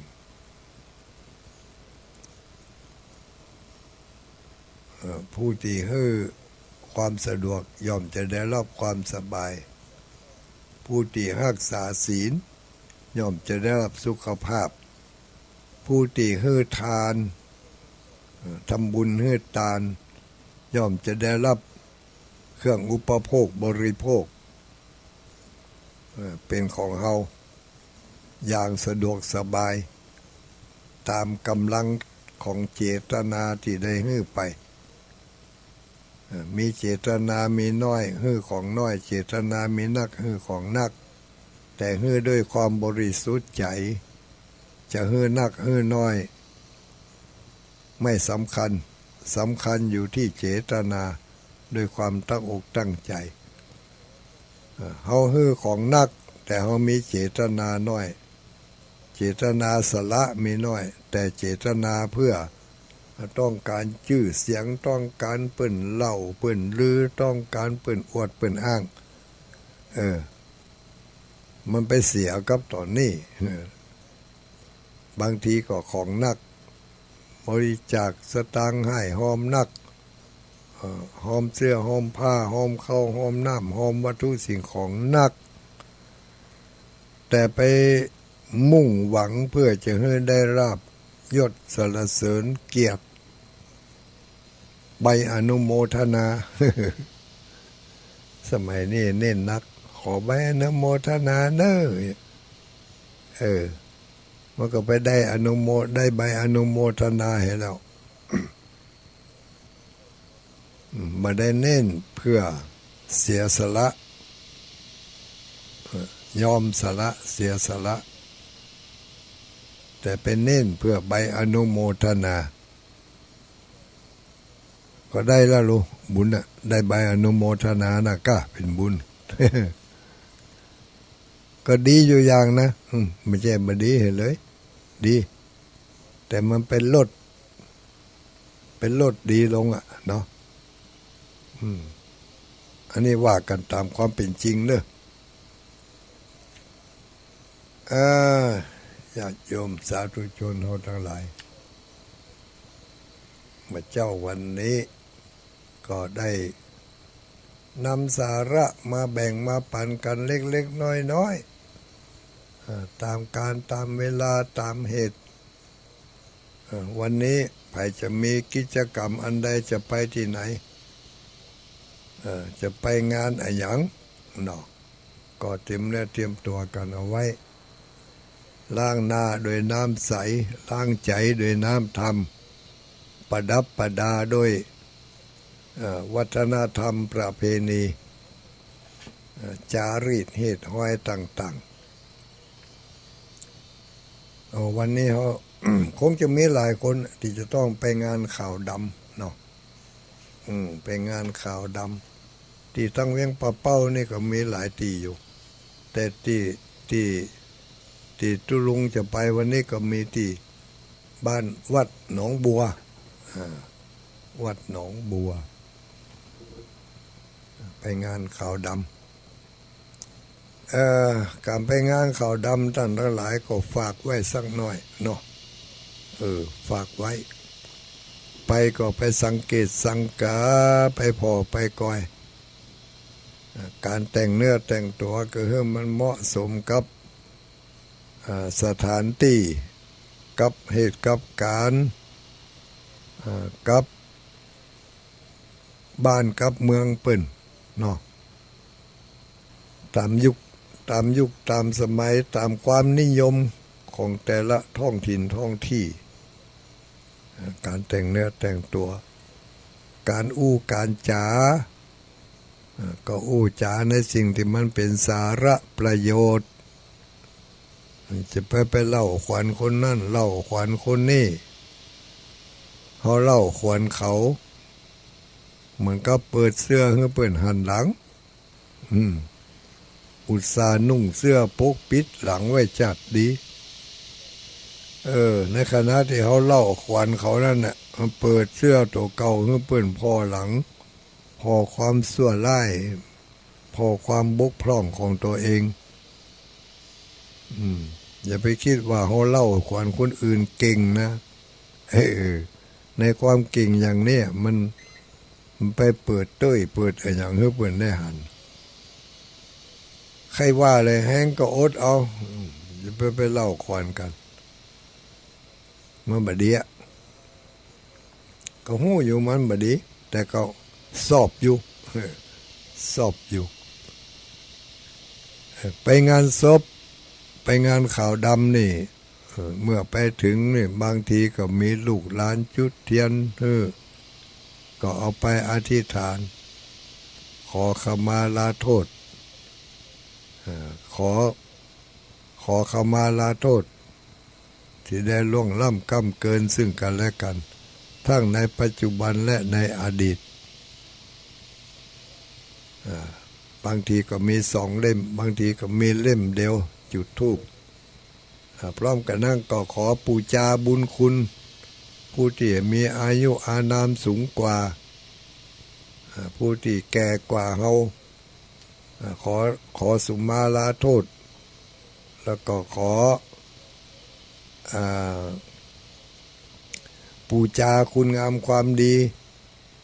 เอ่อ ผู้ตี้หื้อความสะดวกย่อมจะได้รับความสบาย ผู้ตี้ฮักษาศีลย่อมจะได้รับสุขภาพ ผู้ตี้หื้อทาน เอ่อ ทำบุญหื้อตาน ย่อมจะได้รับเครื่องอุปโภคบริโภค เอ่อ เป๋นของเฮา อย่างสะดวกสบาย ต๋ามก๋ำลังของเจตนาตี้ได้หื้อไป เอ่อ มีเจตนามีน้อย หื้อของน้อย เจตนามีนัก หื้อของนัก แต่หื้อด้วยความบริสุทธิ์ใจ๋ จะหื้อนักหื้อน้อย ไม่สำคัญ สำคัญอยู่ตี้เจตนา ด้วยความตั้งอกตั้งใจ๋ เอ่อ เฮาหื้อของนัก แต่เฮามีเจตนาน้อย เจตนาสละมีน้อย แต่เจตนาเปื้อต้องก๋านจื้อเสียง ต้องก๋านเปิ้นเล่าเปิ้นลือ ต้องก๋านเปิ้นอวดเปิ้นอ้าง เออ มันไปเสียกับต๋อนนี้ เออ บางทีก็ของนัก บริจาคสตางค์หื้อหอมนัก เอ่อ หอมเสื้อหอมผ้า หอมข้าวหอมน้ำ หอมวัตถุสิ่งของนัก แต่ไปมุ่งหวังเปื้อจะหื้อได้ลาภยศสรรเสริญเกียรติ ใบอนุโมทนา สมัยนี้เน้นนัก ขอใบอนุโมทนาเน้อ เออ มันก็ไปได้อนุโม- ได้ใบอนุโมทนาหื้อแล้ว อืม บ่ได้เน้นเปื้อเสียสละ เอ่อ ยอมสละ เสียสละ แต่ไปเน้นเปื้อใบอนุโมทนา ก็ได้แล้วลูก บุญน่ะ ได้ใบอนุโมทนาน่ะ ก็เป๋นบุญ ก็ดีอยู่อย่างนะ อืม บ่ใจ้บ่ดีหื้อเลย ดี แต่มันไปลด ไปลดดีลงอะเนาะ อืม อันนี้ว่ากั๋นต๋ามความเป๋นจริงเน้อ อ่า ญาติโยมสาธุชนเฮาตังหลาย เมื่อเจ๊าวันนี้ก็ได้นำสาระมาแบ่งมาปันกั๋นเล็กๆ น้อยๆ เอ่อ ต๋ามกาล ต๋ามเวลา ต๋ามเหตุ เอ่อ วันนี้ใผจะมีกิจกรรมอันใด จะไปตี้ไหน เอ่อ จะไปงานอะหยังเนาะ ก็เตรียมเนื้อเตรียมตั๋วกั๋นเอาไว้ ล้างหน้าด้วยน้ำใส ล้างใจ๋ด้วยน้ำธรรม ประดับประดาด้วย เอ่อ วัฒนธรรมประเพณี เอ่อ จารีตฮีตฮอยต่างๆ เอ่อ วันนี้เฮา คงจะมีหลายคนตี้จะต้องไปงานขาวดำเนาะ อืม ไปงานขาวดำ ตี้ตังเวียงป่าเป้านี่ก็มีหลายตี้อยู่ แต่ตี้ ตี้ ตี้ตุ๊ลุงจะไปวันนี้ก็มีตี้บ้านวัดหนองบัว อ่า วัดหนองบัว ไปงานขาวดำ เอ่อ ก๋านไปงานขาวดำต้านตังหลายก็ฝากไว้สักหน้อยเนาะ เออ ฝากไว้ ไปก็ไปสังเกตสังกา ไปผ่อไปกอย เอ่อ ก๋านแต่งเนื้อแต่งตั๋วก็หื้อมันเหมาะสมกับ เอ่อ สถานตี้ กับเหตุกับก๋ารณ์ เอ่อ กับบ้านกับเมืองเปิ้นเนาะ ต๋ามยุค ต๋ามยุค ต๋ามสมัย ต๋ามความนิยมของแต่ละท้องถิ่นท้องตี้ เอ่อ ก๋านแต่งเนื้อแต่งตั๋ว ก๋านอู้ก๋านจ๋า เอ่อ ก็อู้จ๋าในสิ่งตี้มันเป๋นสาระประโยชน์ จะไป ไปเล่าขวัญคนนั้น เล่าขวัญคนนี้ เฮาเล่าขวัญเขา เหมือนกับเปิดเสื้อหื้อเปิ้นหันหลัง อืม อุตส่าห์นุ่งเสื้อปกปิดหลังไว้จัดดี เออ ในขณะตี้เฮาเล่าขวัญเขานั้นน่ะ มันเปิดเสื้อตั๋วเก่าหื้อเปิ้นผ่อหลัง ผ่อความซั่วร้าย ผ่อความบกพร่องของตั๋วเอง อืม อย่าไปกึ๊ดว่าเฮาเล่าขวัญคนอื่นเก่งนะ เออ ในความเก่งอย่างเนี้ย มัน มันไปเปิดเต้ยเปิดอะหยังหื้อเปิ้นได้หัน ใค่ว่าแหละ แฮงก็อดเอา อืม อย่าไป ไปเล่าขวัญกั๋น มันบ่ดีอะ ก็ฮู้อยู่มันบ่ดี แต่ก็ซอบอยู่ เออ ซอบอยู่ เออ ไปงานศพ ไปงานขาวดำนี่ เออ เมื่อไปเถิงนี่ บางทีก็มีลูกหลานจุดเตียนหื้อ ก็เอาไปอธิษฐาน ขอขมาลาโทษ เออ ขอ ขอขมาลาโทษ ตี้ได้ล่วงล้ำก้ำเกินซึ่งกั๋นและกั๋น ทั้งในปัจจุบันและในอดีต อ่า บางทีก็มีสองเล่ม บางทีก็มีเล่มเดียว จุดธูป อ่า พร้อมกั๋นนั้นก็ขอปู๋จาบุญคุณ ผู้ตี้มีอายุอานามสูงกว่า อ่า ผู้ตี้แก่กว่าเฮา อ่า ขอ ขอสุมาลาโทษ แล้วก็ขอ อ่า ปู๋จาคุณงามความดี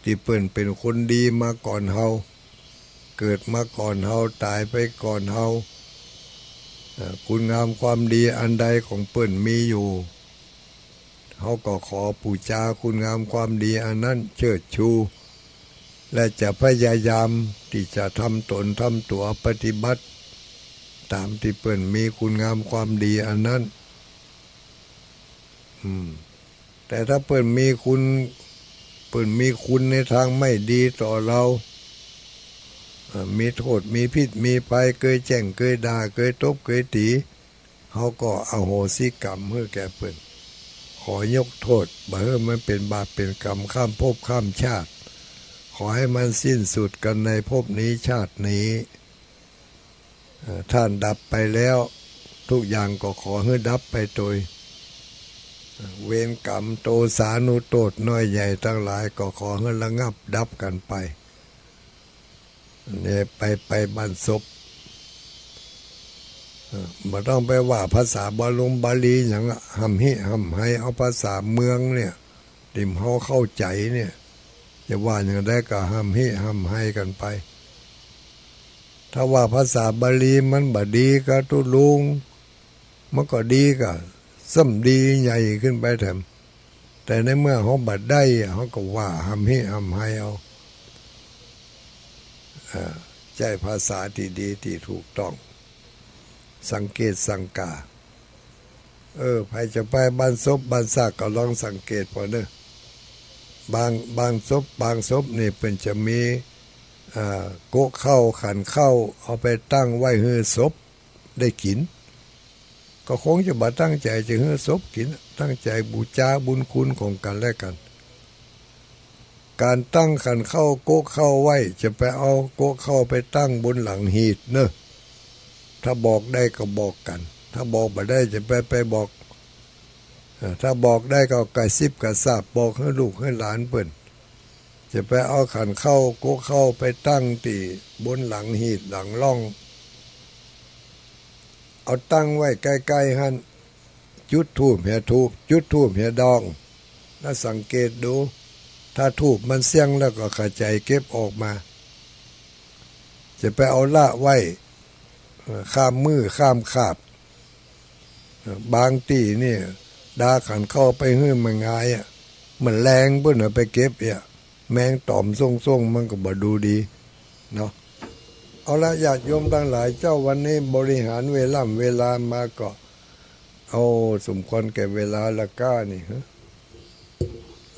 ตี้เปิ้นเป๋นคนดีมาก่อนเฮา เกิดมาก่อนเฮา ต๋ายไปก่อนเฮา อ่า คุณงามความดีอันใดของเปิ้นมีอยู่ เฮาก็ขอปู๋จาคุณงามความดีอันนั้น เชิดชู และจะพยายามตี้จะทำต๋นทำตั๋วปฏิบัติ ต๋ามตี้เปิ้นมีคุณงามความดีอันนั้น อืม แต่ถ้าเปิ้นมีคุณ เปิ้นมีคุณในตางไม่ดีต่อเฮา เอ่อ มีโต้ษ มีผิด มีภัย เกยแจ้ง เกยด่า เกยตบ เกยตี๋ เฮาก็อโหสิกรรมหื้อแก่เปิ้น ขอยกโต้ษ บ่หื้อมันเป๋นบาปเป๋นกรรมข้ามภพข้ามชาติ ขอหื้อมันสิ้นสุดกั๋นในภพนี้ชาตินี้ เอ่อ ต้านดับไปแล้ว ทุกอย่างก็ขอหื้อดับไปโตย เอ่อ เวรกรรม โตษานุโต้ษน้อยใหญ่ตังหลายก็ขอหื้อระงับดับกั๋นไป เนี่ย ไป ไปบ้านศพ บ่ต้องไปว่าภาษาบาลงบาลีหยังละ ฮ่ำฮิฮ่ำไฮเอาภาษาเมืองเนี่ย ตี้เฮาเข้าใจ๋เนี่ย จะว่าหยังใดก็ฮ่ำฮิฮ่ำไฮกั๋นไป ถ้าว่าภาษาบาลีมันบ่ดีกาตุ๊ลุง มันก็ดีกา ซ้ำดีใหญ่ขึ้นไปแถม แต่ในเมื่อเฮาบ่ได้อะ เฮาก็ว่าฮ่ำฮิฮ่ำไฮเอา เอ่อ ใจ๊ภาษาตี้ดีตี้ถูกต้อง สังเกตสังกา เออ ใผจะไปบ้านศพบ้านซากก็ลองสังเกตผ่อเน่อ บาง บางศพ บางศพนี่เปิ้นจะมี อ่า โก๊ะข้าวขันข้าวเอาไปตั้งไว้หื้อศพได้กิ๋น ก็คงจะบ่ตั้งใจ๋จะหื้อศพกิ๋น ตั้งใจ๋บูชาบุญคุณของกั๋นและกั๋น ก๋านตั้งขันข้าวโก๊ะข้าวไว้ จะไปเอาโก๊ะข้าวไปตั้งบนหลังหีบเน่อ ถ้าบอกได้ก็บอกกั๋น ถ้าบอกบ่ได้จะไป ไปบอก เอ่อ ถ้าบอกได้ก็กระซิบกระซาบบอกหื้อลูกหื้อหลานเปิ้น จะไปเอาขันข้าวโก๊ะข้าวไปตั้งตี้บนหลังหีบหลังล่อง เอาตั้งไว้ใก้ๆ หั้น จุดธูปเหียธูป จุดธูปเหียดอง แล้วสังเกตดู ถ้าธูปมันเสี้ยงแล้วก็ขะใจ๋เก็บออกมา จะไปเอาละไว้ เอ่อ ข้ามมื้อข้ามคาบ เอ่อ บางตี้นี่ ดาขันข้าวไปหื้อแม่งายอะ แมลงเปิ้นเอาไปเก็บเอี้ย แมงต่อมส้งๆ มันก็บ่ดูดีเนาะ เอาละ ญาติโยมตังหลายเจ้า วันนี้บริหารเวล่ำเวลามาก็ เอาสมควรแก่เวลาละก้านี่ ฮะ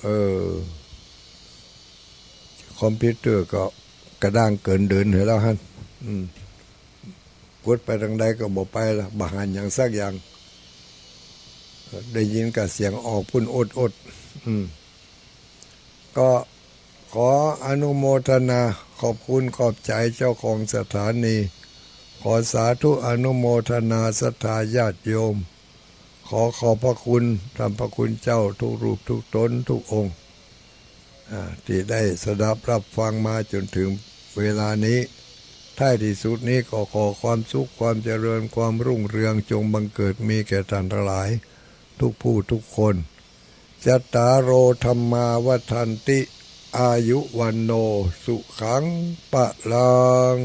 เออ คอมพิวเตอร์ก็กระด้างเกินเดินเหียแล้วหั้น อืม กดไปตางใดก็บ่ไปละ บ่หันหยังสักอย่าง ได้ยินกาเสียงออกปุ้นโอดๆ อืม ก็ขออนุโมทนาขอบคุณขอบใจ๋เจ้าของสถานี ขอสาธุอนุโมทนาศรัทธาญาติโยม ขอขอบพระคุณท่านพระคุณเจ้าทุกรูปทุกต๋นทุกองค์ อ่า ตี้ได้สดับรับฟังมาจ๋นเถิงเวลานี้ ท้ายตี้สุดนี้ก็ขอความสุขความเจริญความรุ่งเรืองจงบังเกิดมีแก่ท่านตังหลายทุกผู้ทุกคน จัตตาโร ธัมมา วัฑฒันติ อายุ วัณโณ สุขัง พลัง